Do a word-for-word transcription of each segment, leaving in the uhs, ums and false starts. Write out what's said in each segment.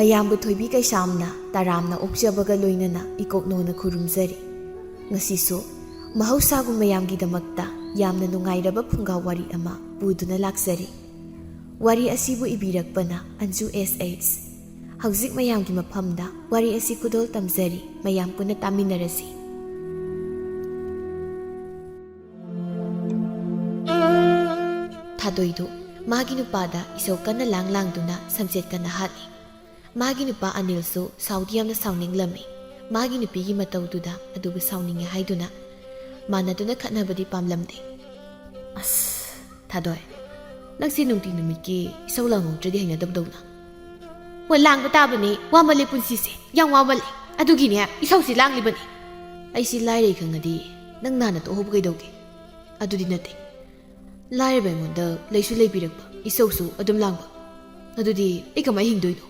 ꯑꯌꯥꯝꯕ ꯊꯣꯏꯕꯤ ꯀꯩꯁꯥꯝꯅ ꯇꯔꯥꯝꯅ ꯑꯣꯛꯆꯕꯒ ꯂꯣꯏꯅꯅ ꯏꯀꯣꯛꯅꯣꯅ ꯈꯨꯔꯨꯝꯖꯔꯤ꯫ ꯉꯁꯤꯁꯨ ꯃꯍꯧꯁꯥꯒꯨꯝ ꯃꯌꯥꯝꯒꯤꯗꯃꯛꯇ ꯌꯥꯝꯅ ꯅꯨꯡꯉꯥꯏꯔꯕ ꯐꯨꯡꯒꯥ ꯋꯥꯔꯤ ꯑꯃ ꯄꯨꯗꯨꯅ ꯂꯥꯛꯆꯔꯤ꯫ ꯋꯥꯔꯤ ꯑꯁꯤꯕꯨ ꯏꯕꯤꯔꯛꯄꯅ ꯑꯟꯖꯨ ꯑꯦꯁ ꯑꯩꯆ꯫ ꯍꯧꯖꯤꯛ ꯃꯌꯥꯝꯒꯤ ꯃꯐꯝꯗ ꯋꯥꯔꯤ ꯑꯁꯤ ꯈꯨꯗꯣꯜ ꯇꯝꯖꯔꯤ, ꯃꯌꯥꯝ ꯄꯨꯟꯅ ꯇꯥꯃꯤꯟꯅꯔꯁꯤ꯫ ꯊꯥꯗꯣꯏꯗꯨ ꯃꯥꯒꯤ ꯅꯨꯄꯥꯗ ꯏꯁꯧ ꯀꯟꯅ ꯂꯥꯡ ꯂꯥꯡꯗꯨꯅ ꯁꯝꯆꯦꯠ ꯀꯟꯅ ꯍꯥꯠꯂꯤ꯫ ꯃꯥꯒꯤ ꯅꯨꯄꯥ ꯑꯅꯤꯜꯁꯨ ꯁꯥꯎꯗꯤ ꯌꯥꯝꯅ ꯁꯥꯎꯅꯤꯡꯂꯝꯃꯤ꯫ ꯃꯥꯒꯤ ꯅꯨꯄꯤꯒꯤ ꯃꯇꯧꯗꯨꯗ ꯑꯗꯨꯕꯨ ꯁꯥꯎꯅꯤꯡꯉꯦ ꯍꯥꯏꯗꯨꯅ ꯃꯥꯟꯅꯗꯨꯅ ꯈꯠꯅꯕꯗꯤ ꯄꯥꯝꯂꯝꯗꯦ꯫ ꯑꯁ, ꯊꯥꯗꯣꯏ, ꯅꯪꯁꯦ ꯅꯨꯡꯇꯤ ꯅꯨꯃꯤꯠꯀꯤ ꯏꯁꯧ ꯂꯥꯡꯉꯧꯗ꯭ꯔꯗꯤ ꯍꯩꯅꯗꯕꯗꯧꯅ꯫ ꯍꯣꯏ, ꯂꯥꯡꯕ ꯇꯥꯕꯅꯦ, ꯋꯥꯃꯜꯂꯦ ꯄꯨꯟꯁꯤꯁꯦ, ꯌꯥꯝ ꯋꯥꯃꯜꯂꯦ꯫ ꯑꯗꯨꯒꯤꯅꯦ ꯏꯁꯧꯁꯤ ꯂꯥꯡꯂꯤꯕꯅꯤ꯫ ꯑꯩꯁꯤ ꯂꯥꯏꯔꯩ ꯈꯪꯉꯗꯤ ꯅꯪ ꯅꯥꯟꯅ ꯇꯣꯛꯍꯧꯕ ꯀꯩꯗꯧꯒꯦ? ꯑꯗꯨꯗꯤ ꯅꯠꯇꯦ꯫ ꯂꯥꯏꯔꯕ ꯑꯩꯉꯣꯟꯗ ꯂꯩꯁꯨ ꯂꯩꯕꯤꯔꯛꯄ, ꯏꯁꯧꯁꯨ ꯑꯗꯨꯝ ꯂꯥꯡꯕ꯫ ꯑꯗꯨꯗꯤ ꯑꯩ ꯀꯃꯥꯏ ꯍꯤꯡꯗꯣꯏꯅꯣ?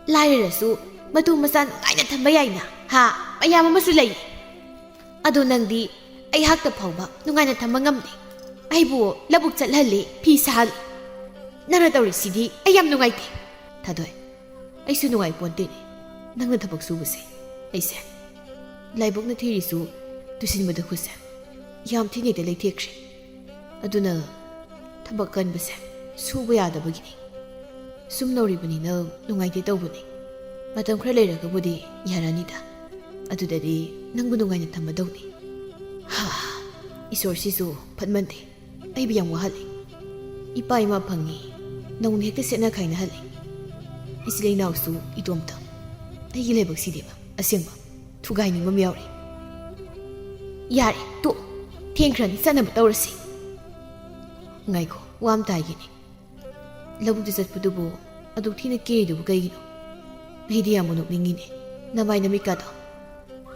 ꯂꯥꯏꯔꯔꯁꯨ ꯃꯇꯨ ꯃꯆꯥ ꯅꯨꯡꯉꯥꯏꯅ ꯊꯝꯕ ꯌꯥꯏꯅ, ꯍꯥ? ꯃꯌꯥꯝ ꯑꯃꯁꯨ ꯂꯩ꯫ ꯑꯗꯣ ꯅꯪꯗꯤ ꯑꯩꯍꯥꯛꯇ ꯐꯥꯎꯕ ꯅꯨꯡꯉꯥꯏꯅ ꯊꯝꯕ ꯉꯝꯗꯦ꯫ ꯑꯩꯕꯨ ꯂꯧꯕꯨꯛ ꯆꯠꯍꯜꯂꯦ, ꯐꯤ ꯁꯥꯍꯜꯂꯦ꯫ ꯅꯪꯅ ꯇꯧꯔꯤꯁꯤꯗꯤ ꯑꯩ ꯌꯥꯝ ꯅꯨꯡꯉꯥꯏꯇꯦ꯫ ꯊꯥꯗꯣꯏ, ꯑꯩꯁꯨ ꯅꯨꯡꯉꯥꯏ ꯄꯣꯟꯇꯦꯅꯦ ꯅꯪꯅ ꯊꯕꯛ ꯁꯨꯕꯁꯦ꯫ ꯑꯩꯁꯦ ꯂꯥꯏꯕꯛꯅ ꯊꯤꯔꯤꯁꯨ ꯇꯨꯁꯤꯟꯕꯗ ꯈꯨꯠꯁꯦ ꯌꯥꯝ ꯊꯤꯅ ꯍꯦꯛꯇ ꯂꯩꯊꯦꯛꯈ꯭ꯔꯦ꯫ ꯑꯗꯨꯅ ꯊꯕꯛ ꯀꯟꯕꯁꯦ ꯁꯨꯕ ꯌꯥꯗꯕꯒꯤꯅꯤ꯫ ꯁꯨꯝ ꯅꯧꯔꯤꯕꯅꯤꯅ ꯅꯨꯡꯉꯥꯏꯇꯦ ꯇꯧꯕꯅꯤ꯫ ꯃꯇꯝ ꯈꯔ ꯂꯩꯔꯒꯕꯨꯗꯤ ꯌꯥꯔꯅꯤꯗ꯫ ꯑꯗꯨꯗꯗꯤ ꯅꯪꯕꯨ ꯅꯨꯡꯉꯥꯏꯅ ꯊꯝꯃꯗꯧꯅꯤ꯫ ꯍꯥ, ꯏꯁꯣꯔꯁꯤꯁꯨ ꯐꯠꯃꯟꯗꯦ꯫ ꯑꯩꯕꯨ ꯌꯥꯝ ꯋꯥꯍꯜꯂꯤ꯫ ꯏꯄꯥ ꯏꯃꯥ ꯐꯪꯉꯤ, ꯅꯧꯅ ꯍꯦꯛꯇ ꯁꯦꯠꯅ ꯈꯥꯏꯅꯍꯜꯂꯤ꯫ ꯏꯆꯤꯜ ꯏꯅꯥꯎꯁꯨ ꯏꯇꯣꯝꯇ꯫ ꯑꯩꯒꯤ ꯂꯥꯏꯕꯛꯁꯤꯗꯤꯕ ꯑꯁꯦꯡꯕ ꯊꯨꯒꯥꯏꯅꯤꯡꯕ ꯑꯃ ꯌꯥꯎꯔꯤ꯫ ꯌꯥꯔꯦ, ꯇꯣꯛ꯫ ꯊꯦꯡꯈ꯭ꯔꯅꯤ, ꯆꯠꯅꯕ ꯇꯧꯔꯁꯤ꯫ ꯉꯥꯏꯈꯣ, ꯋꯥ ꯑꯝꯇ ꯍꯥꯏꯒꯦꯅꯦ꯫ ꯂꯧꯕꯨꯛꯇ ꯆꯠꯄꯗꯨꯕꯨ ꯑꯗꯨꯛ ꯊꯤꯅ ꯀꯦꯔꯤꯗꯨꯕꯨ ꯀꯩꯒꯤꯅꯣ? ꯑꯩꯗꯤ ꯌꯥꯝꯅ ꯅꯣꯛꯅꯤꯡꯉꯤꯅꯦ, ꯅꯃꯥꯏ ꯅꯃꯤꯠꯀꯥꯗꯣ꯫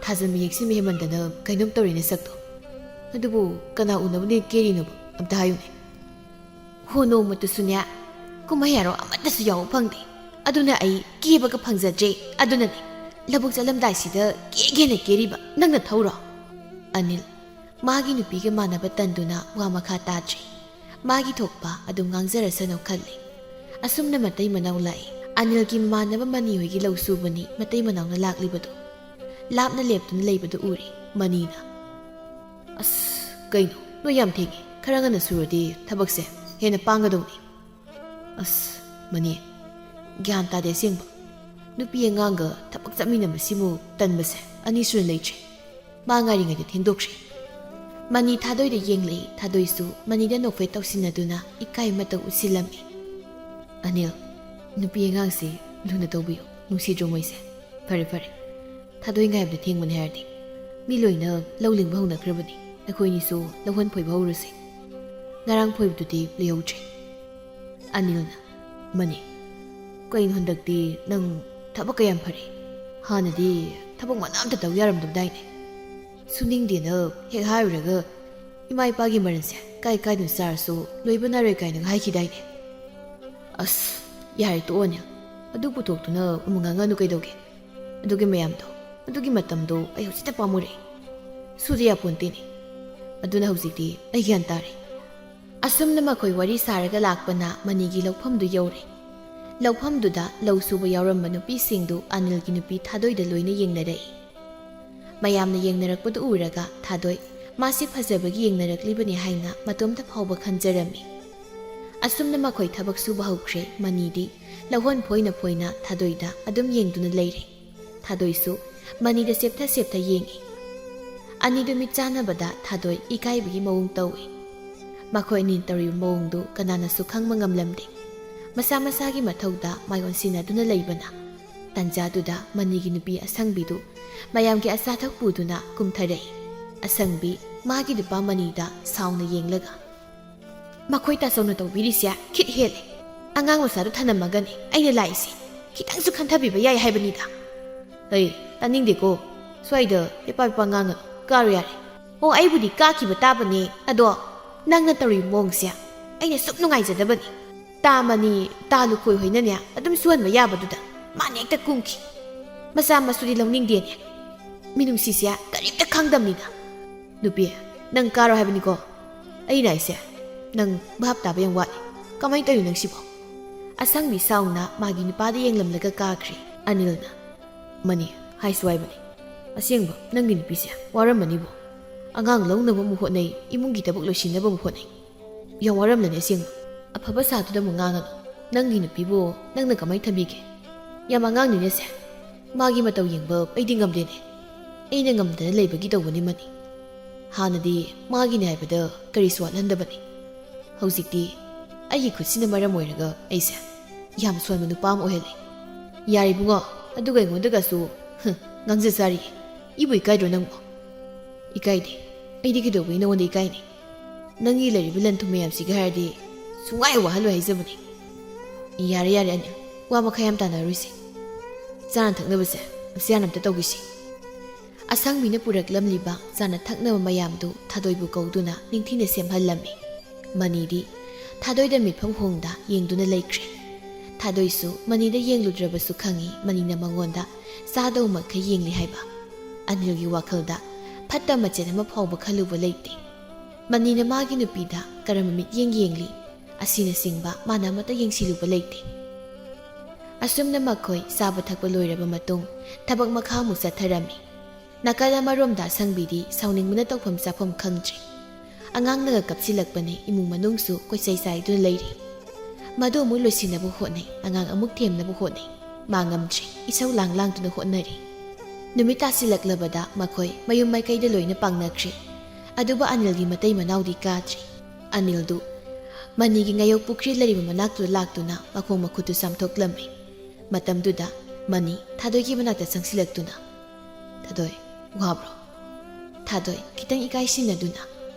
ꯊꯥꯖꯟ ꯃꯌꯦꯛꯁꯤ ꯃꯤꯍꯦꯟꯃꯟꯗꯅ ꯀꯩꯅꯣꯝ ꯇꯧꯔꯦꯅꯦ ꯁꯛꯇꯣ꯫ ꯑꯗꯨꯕꯨ ꯀꯅꯥ ꯎꯅꯕꯅꯦ ꯀꯦꯔꯤꯅꯣꯕ? ꯑꯝꯇ ꯍꯥꯏꯌꯨꯅꯦ꯫ ꯍꯣ, ꯅꯣꯡꯃꯇꯁꯨꯅꯦ ꯀꯨꯝꯍꯩ ꯍꯔꯥꯎ ꯑꯃꯠꯇꯁꯨ ꯌꯥꯎꯕ ꯐꯪꯗꯦ꯫ ꯑꯗꯨꯅ ꯑꯩ ꯀꯦꯕꯒ ꯐꯪꯖꯗ꯭ꯔꯦ꯫ ꯑꯗꯨꯅꯅꯦ ꯂꯧꯕꯨꯛ ꯆꯠꯂꯝꯗꯥꯏꯁꯤꯗ ꯀꯦꯒꯦꯅ ꯀꯦꯔꯤꯕ꯫ ꯅꯪꯅ ꯊꯧꯔꯣ꯫ ꯑꯅꯤꯜ ꯃꯥꯒꯤ ꯅꯨꯄꯤꯒ ꯃꯥꯟꯅꯕ ꯇꯟꯗꯨꯅ ꯋꯥ ꯃꯈꯥ ꯇꯥꯗ꯭ꯔꯦ꯫ ꯃꯥꯒꯤ ꯊꯣꯛꯄ ꯑꯗꯨꯝ ꯉꯥꯡꯖꯔꯁꯅꯨ ꯈꯜꯂꯤ꯫ ꯑꯁꯨꯝꯅ ꯃꯇꯩ ꯃꯅꯥꯎ ꯂꯥꯛꯏ꯫ ꯑꯅꯤꯜꯒꯤ ꯃꯃꯥꯟꯅꯕ ꯃꯅꯤ ꯍꯣꯏꯒꯤ ꯂꯧ ꯁꯨꯕꯅꯤ ꯃꯇꯩ ꯃꯅꯥꯎꯅ ꯂꯥꯛꯂꯤꯕꯗꯨ꯫ ꯂꯥꯞꯅ ꯂꯦꯞꯇꯨꯅ ꯂꯩꯕꯗꯨ ꯎꯔꯦ ꯃꯅꯤꯅ꯫ "ꯑꯁ, ꯀꯩꯅꯣ, ꯅꯣꯏ ꯌꯥꯝ ꯊꯦꯡꯉꯦ, ꯈꯔ ꯉꯟꯅ ꯁꯨꯔꯗꯤ ꯊꯕꯛꯁꯦ ꯍꯦꯟꯅ ꯄꯥꯡꯒꯗꯧꯅꯤ꯫" "ꯑꯁ, ꯃꯅꯤ, ꯒ꯭ꯌꯥꯟ ꯇꯥꯗꯦ ꯑꯁꯦꯡꯕ꯫ ꯅꯨꯄꯤ ꯑꯉꯥꯡꯒ ꯊꯕꯛ ꯆꯠꯃꯤꯟꯅꯕꯁꯤꯃꯨꯛ ꯇꯟꯕꯁꯦ ꯑꯅꯤꯁꯨꯅ ꯂꯩꯇ꯭ꯔꯦ꯫" ꯃꯥ ꯉꯥꯏꯔꯤꯉꯩꯗ ꯊꯦꯡꯗꯣꯛꯈ꯭ꯔꯦ꯫ ꯃꯅꯤ ꯊꯥꯗꯣꯏꯗ ꯌꯦꯡꯂꯛꯏ꯫ ꯊꯥꯗꯣꯏꯁꯨ ꯃꯅꯤꯗ ꯅꯣꯛꯐꯦꯠ ꯇꯧꯁꯤꯟꯅꯗꯨꯅ ꯏꯀꯥꯏ ꯃꯇꯧ ꯎꯠꯁꯤꯜꯂꯝꯃꯤ꯫ "ꯑꯅꯤꯜ, ꯅꯨꯄꯤ ꯑꯉꯥꯡꯁꯤ ꯂꯨꯅ ꯇꯧꯕꯤꯌꯨ, ꯅꯨꯡꯁꯤꯗ꯭ꯔꯣ ꯃꯣꯏꯁꯦ? ꯐꯔꯦ, ꯐꯔꯦ, ꯊꯥꯗꯣꯏ ꯉꯥꯏꯕꯗ ꯊꯦꯡꯕꯅꯤ ꯍꯥꯏꯔꯗꯤ꯫ ꯃꯤ ꯂꯣꯏꯅ ꯂꯧ ꯂꯤꯡꯕ ꯍꯧꯅꯈ꯭ꯔꯕꯅꯤ, ꯑꯩꯈꯣꯏꯅꯤꯁꯨ ꯂꯧꯍꯣꯟ ꯐꯣꯏꯕ ꯍꯧꯔꯁꯤ꯫ ꯉꯔꯥꯡ ꯐꯣꯏꯕꯗꯨꯗꯤ ꯂꯩꯍꯧꯗ꯭ꯔꯦ꯫" ꯑꯅꯤꯜꯅ, "ꯃꯅꯤ, ꯀꯩꯅꯣ ꯍꯟꯗꯛꯇꯤ ꯅꯪ ꯊꯕꯛꯀ ꯌꯥꯝ ꯐꯔꯦ? ꯍꯥꯟꯅꯗꯤ ꯊꯕꯛ ꯃꯅꯥ ꯑꯝꯇ ꯇꯧ ꯌꯥꯔꯝꯗꯕꯗꯥꯏꯅꯦ? ꯁꯨꯅꯤꯡꯗꯦꯅ ꯍꯦꯛ ꯍꯥꯏꯔꯨꯔꯒ ꯏꯃꯥ ꯏꯄꯥꯒꯤ ꯃꯔꯟꯁꯦ ꯀꯥꯏ ꯀꯥꯏꯗꯅ ꯆꯥꯔꯁꯨ ꯂꯣꯏꯕ ꯅꯥꯏꯔꯣꯏ ꯀꯥꯏꯅꯒ ꯍꯥꯏꯈꯤꯗꯥꯏꯅꯦ?" "ꯑꯁ, ꯌꯥꯔꯦ, ꯇꯣꯛꯑꯣ ꯑꯅꯤꯜ꯫ ꯑꯗꯨ ꯄꯨꯊꯣꯛꯇꯨꯅ ꯑꯃꯨꯛ ꯉꯥꯡꯉꯅꯨ ꯀꯩꯗꯧꯒꯦ? ꯑꯗꯨꯒꯤ ꯃꯌꯥꯝꯗꯣ, ꯑꯗꯨꯒꯤ ꯃꯇꯝꯗꯣ ꯑꯩ ꯍꯧꯖꯤꯛꯇ ꯄꯥꯝꯃꯨꯔꯦ꯫ ꯁꯨꯗ ꯌꯥꯄꯣꯟꯇꯦꯅꯦ꯫ ꯑꯗꯨꯅ ꯍꯧꯖꯤꯛꯇꯤ ꯑꯩ ꯒ꯭ꯌꯥꯟ ꯇꯥꯔꯦ꯫ ꯑꯁꯨꯝꯅ ꯃꯈꯣꯏ ꯋꯥꯔꯤ ꯁꯥꯔꯒ ꯂꯥꯛꯄꯅ ꯃꯅꯤꯒꯤ ꯂꯧꯐꯝꯗꯨ ꯌꯧꯔꯦ꯫ ꯂꯧꯐꯝꯗꯨꯗ ꯂꯧ ꯁꯨꯕ ꯌꯥꯎꯔꯝꯕ ꯅꯨꯄꯤꯁꯤꯡꯗꯨ ꯑꯅꯤꯜꯒꯤ ꯅꯨꯄꯤ ꯊꯥꯗꯣꯏꯗ ꯂꯣꯏꯅ ꯌꯦꯡꯅꯔꯛꯏ꯫ ꯃꯌꯥꯝꯅ ꯌꯦꯡꯅꯔꯛꯄꯗꯨ ꯎꯔꯒ ꯊꯥꯗꯣꯏ, ꯃꯥꯁꯤ ꯐꯖꯕꯒꯤ ꯌꯦꯡꯅꯔꯛꯂꯤꯕꯅꯤ ꯍꯥꯏꯅ ꯃꯇꯣꯝꯇ ꯐꯥꯎꯕ ꯈꯟꯖꯔꯝꯃꯤ꯫ ꯑꯁꯨꯝꯅ ꯃꯈꯣꯏ ꯊꯕꯛ ꯁꯨꯕ ꯍꯧꯈ꯭ꯔꯦ꯫ ꯃꯅꯤꯗꯤ ꯂꯧꯍꯣꯟ ꯐꯣꯏꯅ ꯐꯣꯏꯅ ꯊꯥꯗꯣꯏꯗ ꯑꯗꯨꯝ ꯌꯦꯡꯗꯨꯅ ꯂꯩꯔꯦ꯫ ꯊꯥꯗꯣꯏꯁꯨ ꯃꯅꯤꯗ ꯁꯦꯞꯊ ꯁꯦꯞꯊ ꯌꯦꯡꯏ꯫ ꯑꯅꯤꯗꯨ ꯃꯤꯠ ꯆꯥꯟꯅꯕꯗ ꯊꯥꯗꯣꯏ ꯏꯀꯥꯏꯕꯒꯤ ꯃꯑꯣꯡ ꯇꯧꯏ꯫ ꯃꯈꯣꯏ ꯑꯅꯤ ꯇꯧꯔꯤꯕ ꯃꯑꯣꯡꯗꯨ ꯀꯅꯥꯅꯁꯨ ꯈꯪꯕ ꯉꯝꯂꯝꯗꯦ꯫ ꯃꯁꯥ ꯃꯁꯥꯒꯤ ꯃꯊꯧꯗ ꯃꯥꯏ ꯑꯣꯟꯁꯤꯟꯅꯗꯨꯅ ꯂꯩꯕꯅ꯫ ꯇꯟꯖꯥꯗꯨꯗ ꯃꯅꯤꯒꯤ ꯅꯨꯄꯤ ꯑꯁꯪꯕꯤꯗꯨ ꯃꯌꯥꯝꯒꯤ ꯑꯆꯥꯊꯛ ꯄꯨꯗꯨꯅ ꯀꯨꯝꯊꯔꯛꯏ꯫ ꯑꯁꯪꯕꯤ ꯃꯥꯒꯤ ꯅꯨꯄꯥ ꯃꯅꯤꯗ ꯁꯥꯎꯅ ꯌꯦꯡꯂꯒ, "ꯃꯈꯣꯏ ꯇꯥꯆꯧꯅ ꯇꯧꯕꯤꯔꯤꯁꯦ ꯈꯤꯠ ꯍꯦꯜꯂꯦ꯫ ꯑꯉꯥꯡ ꯃꯆꯥꯗꯨ ꯊꯅꯝꯃꯒꯅꯤ ꯑꯩꯅ ꯂꯥꯛꯏꯁꯦ꯫ ꯈꯤꯇꯪꯁꯨ ꯈꯟꯊꯕꯤꯕ ꯌꯥꯏ ꯍꯥꯏꯕꯅꯤꯗ꯫" "ꯍꯩ, ꯇꯥꯅꯤꯡꯗꯦꯀꯣ꯫ ꯁ꯭ꯋꯥꯏꯗ ꯄꯦꯄꯥ ꯄꯦꯄꯥ ꯉꯥꯡꯒꯅꯨ꯫ ꯀꯥꯔꯣ ꯌꯥꯔꯦ꯫" "ꯑꯣ, ꯑꯩꯕꯨꯗꯤ ꯀꯥꯈꯤꯕ ꯇꯥꯕꯅꯦ꯫ ꯑꯗꯣ ꯅꯪꯅ ꯇꯧꯔꯤꯕ ꯃꯑꯣꯡꯁꯦ ꯑꯩꯅ ꯁꯨꯝ ꯅꯨꯡꯉꯥꯏꯖꯗꯕꯅꯤ꯫ ꯇꯥ ꯃꯅꯤ, ꯇꯥ ꯂꯨꯈꯣꯏ ꯍꯣꯏꯅꯅꯦ ꯑꯗꯨꯝ ꯁꯨꯍꯟꯕ ꯌꯥꯕꯗꯨꯗ ꯃꯥꯅ ꯍꯦꯛꯇ ꯀꯨꯝꯈꯤ꯫ ꯃꯆꯥ ꯃꯁꯨꯗꯤ ꯂꯧꯅꯤꯡꯗꯦꯅꯦ꯫ ꯃꯤꯅꯨꯡꯁꯤꯁꯦ ꯀꯔꯤꯝꯇ ꯈꯪꯗꯕꯅꯤꯗ꯫" "ꯅꯨꯄꯤ, ꯅꯪ ꯀꯥꯔꯣ ꯍꯥꯏꯕꯅꯤꯀꯣ꯫ ꯑꯩꯅ ꯍꯥꯏꯁꯦ, ꯅꯪ ꯚꯥꯞ ꯇꯥꯕ ꯌꯥꯝ ꯋꯥꯠꯂꯤ꯫ ꯀꯃꯥꯏꯅ ꯇꯧꯔꯤꯅꯣ ꯅꯪ ꯁꯤꯕꯣ?" ꯑꯁꯪꯕꯤ ꯁꯥꯎꯅ ꯃꯥꯒꯤ ꯅꯨꯄꯥꯗ ꯌꯦꯡꯂꯝꯂꯒ ꯀꯥꯈ꯭ꯔꯦ꯫ ꯑꯅꯤꯜꯅ, "ꯃꯅꯤ, ꯍꯥꯏꯁꯨ ꯍꯥꯏꯕꯅꯤ, ꯑꯁꯦꯡꯕ ꯅꯪꯒꯤ ꯅꯨꯄꯤꯁꯦ ꯋꯥꯔꯝꯃꯅꯤꯕꯣ꯫ ꯑꯉꯥꯡ ꯂꯧꯅꯕ ꯑꯃꯨꯛ ꯍꯣꯠꯅꯩ, ꯏꯃꯨꯡꯒꯤ ꯊꯕꯛ ꯂꯣꯏꯁꯤꯟꯅꯕ ꯑꯃꯨꯛ ꯍꯣꯠꯅꯩ꯫ ꯌꯥꯝ ꯋꯥꯔꯝꯂꯅꯤ ꯑꯁꯦꯡꯕ꯫ ꯑꯐꯕ ꯁꯥꯗꯨꯗ ꯑꯃꯨꯛ ꯉꯥꯡꯉꯅꯨ꯫ ꯅꯪꯒꯤ ꯅꯨꯄꯤꯕꯨ ꯅꯪꯅ ꯀꯃꯥꯏꯅ ꯊꯝꯕꯤꯒꯦ? ꯌꯥꯝ ꯑꯉꯥꯡꯅꯤꯅꯦꯁꯦ꯫ ꯃꯥꯒꯤ ꯃꯇꯧ ꯌꯦꯡꯕ ꯑꯩꯗꯤ ꯉꯝꯗꯦꯅꯦ꯫ ꯑꯩꯅ ꯉꯝꯗꯅ ꯂꯩꯕꯒꯤ ꯇꯧꯕꯅꯤ ꯃꯅꯤ꯫ ꯍꯥꯟꯅꯗꯤ ꯃꯥꯒꯤꯅꯦ ꯍꯥꯏꯕꯗ ꯀꯔꯤꯁꯨ ꯋꯥꯠꯍꯟꯗꯕꯅꯤ꯫ ꯍꯧꯖꯤꯛꯇꯤ ꯑꯩꯒꯤ ꯈꯨꯠꯁꯤꯅ ꯃꯔꯝ ꯑꯣꯏꯔꯒ ꯑꯩꯁꯦ ꯌꯥꯝ ꯁꯣꯟꯕ ꯅꯨꯄꯥ ꯑꯃ ꯑꯣꯏꯍꯜꯂꯦ꯫ ꯌꯥꯔꯦ ꯏꯕꯨꯡꯉꯣ, ꯑꯗꯨꯒ ꯑꯩꯉꯣꯟꯗꯒꯁꯨ, ꯍꯨꯝ, ꯉꯥꯡꯖ ꯆꯥꯔꯤ꯫ ꯏꯕꯨ ꯏꯀꯥꯏꯗ꯭ꯔꯣ ꯅꯪꯕꯨ?" "ꯏꯀꯥꯏꯗꯦ꯫ ꯑꯩꯗꯤ ꯀꯩꯗꯧꯕꯒꯤ ꯅꯉꯣꯟꯗ ꯏꯀꯥꯏꯅꯤ? ꯅꯪꯒꯤ ꯂꯩꯔꯤꯕ ꯂꯟ ꯊꯨꯝ ꯃꯌꯥꯝꯁꯤꯒ ꯍꯥꯏꯔꯗꯤ ꯁꯨꯡꯋꯥꯏ ꯋꯥꯍꯜꯂꯣꯏ ꯍꯥꯏꯖꯕꯅꯤ꯫" "ꯌꯥꯔꯦ, ꯌꯥꯔꯦ ꯑꯅꯤꯜ, ꯋꯥ ꯃꯈꯥ ꯌꯥꯝ ꯇꯥꯟꯅꯔꯣꯏꯁꯦ꯫ ꯆꯥꯅ ꯊꯛꯅꯕꯁꯦ ꯃꯁꯤ ꯍꯥꯟꯅ ꯑꯝꯇ ꯇꯧꯈꯤꯁꯤ꯫" ꯑꯁꯪꯕꯤꯅ ꯄꯨꯔꯛꯂꯝꯂꯤꯕ ꯆꯥꯅ ꯊꯛꯅꯕ ꯃꯌꯥꯝꯗꯨ ꯊꯥꯗꯣꯏꯕꯨ ꯀꯧꯗꯨꯅ ꯅꯤꯡꯊꯤꯅ ꯁꯦꯝꯍꯜꯂꯝꯃꯤ꯫ ꯃꯅꯤꯗꯤ ꯊꯥꯗꯣꯏꯗ ꯃꯤꯠꯐꯝ ꯍꯣꯡꯗ ꯌꯦꯡꯗꯨꯅ ꯂꯩꯈ꯭ꯔꯦ꯫ ꯊꯥꯗꯣꯏꯁꯨ ꯃꯅꯤꯗ ꯌꯦꯡꯂꯨꯗ꯭ꯔꯕꯁꯨ ꯈꯪꯏ ꯃꯅꯤꯅ ꯃꯉꯣꯟꯗ ꯆꯥꯗꯧ ꯃꯈꯩ ꯌꯦꯡꯂꯤ ꯍꯥꯏꯕ꯫ ꯑꯅꯤꯜꯒꯤ ꯋꯥꯈꯜꯗ ꯐꯠꯇ ꯃꯆꯦꯠ ꯑꯃ ꯐꯥꯎꯕ ꯈꯜꯂꯨꯕ ꯂꯩꯇꯦ꯫ ꯃꯅꯤꯅ ꯃꯥꯒꯤ ꯅꯨꯄꯤꯗ ꯀꯔꯝꯕ ꯃꯤꯠꯌꯦꯡ ꯌꯦꯡꯂꯤ ꯑꯁꯤꯅꯆꯤꯡꯕ ꯃꯥꯅ ꯑꯃꯠꯇ ꯌꯦꯡꯁꯤꯜꯂꯨꯕ ꯂꯩꯇꯦ꯫ ꯑꯁꯨꯝꯅ ꯃꯈꯣꯏ ꯆꯥꯕ ꯊꯛꯄ ꯂꯣꯏꯔꯕ ꯃꯇꯨꯡ ꯊꯕꯛ ꯃꯈꯥ ꯑꯃꯨꯛ ꯆꯠꯊꯔꯝꯃꯤ꯫ ꯅꯥꯀꯜ ꯑꯃꯔꯣꯝꯗ ꯑꯁꯪꯕꯤꯗꯤ ꯁꯥꯎꯅꯤꯡꯕꯅ ꯇꯧꯐꯝ ꯆꯥꯐꯝ ꯈꯪꯗ꯭ꯔꯦ꯫ ꯑꯉꯥꯡꯅꯒ ꯀꯞꯁꯤꯜꯂꯛꯄꯅꯦ ꯏꯃꯨꯡ ꯃꯅꯨꯡꯁꯨ ꯀꯣꯏꯆꯥꯏ ꯆꯥꯏꯗꯨꯅ ꯂꯩꯔꯤ꯫ ꯃꯗꯨ ꯑꯃꯨꯛ ꯂꯣꯏꯁꯤꯟꯅꯕ ꯍꯣꯠꯅꯩ, ꯑꯉꯥꯡ ꯑꯃꯨꯛ ꯊꯦꯝꯅꯕ ꯍꯣꯠꯅꯩ꯫ ꯃꯥ ꯉꯝꯗ꯭ꯔꯦ, ꯏꯁꯧ ꯂꯥꯡ ꯂꯥꯡꯗꯨꯅ ꯍꯣꯠꯅꯔꯤ꯫ ꯅꯨꯃꯤꯠ ꯇꯥꯁꯤꯜꯂꯛꯂꯕꯗ ꯃꯈꯣꯏ ꯃꯌꯨꯝ ꯃꯥꯏꯀꯩꯗ ꯂꯣꯏꯅ ꯄꯥꯡꯅꯈ꯭ꯔꯦ꯫ ꯑꯗꯨꯕꯨ ꯑꯅꯤꯜꯒꯤ ꯃꯇꯩ ꯃꯅꯥꯎꯗꯤ ꯀꯥꯗ꯭ꯔꯤ꯫ ꯑꯅꯤꯜꯗꯨ ꯃꯅꯤꯒꯤ ꯉꯥꯌꯣꯛ ꯄꯨꯈ꯭ꯔꯤ ꯂꯩꯔꯤꯕ ꯃꯅꯥꯛꯇꯨꯗ ꯂꯥꯛꯇꯨꯅ ꯃꯈꯣꯡ ꯃꯈꯨꯠꯇꯨ ꯆꯥꯝꯊꯣꯛꯂꯝꯃꯤ꯫ ꯃꯇꯝꯗꯨꯗ ꯃꯅꯤ ꯊꯥꯗꯣꯏꯒꯤ ꯃꯅꯥꯛꯇ ꯆꯪꯁꯤꯜꯂꯛꯇꯨꯅ, "ꯊꯥꯗꯣꯏ, ꯋꯥꯕ꯭ꯔꯣ?" ꯊꯥꯗꯣꯏ ꯈꯤꯇꯪ ꯏꯀꯥꯏ ꯁꯤꯡꯅꯗꯨꯅ,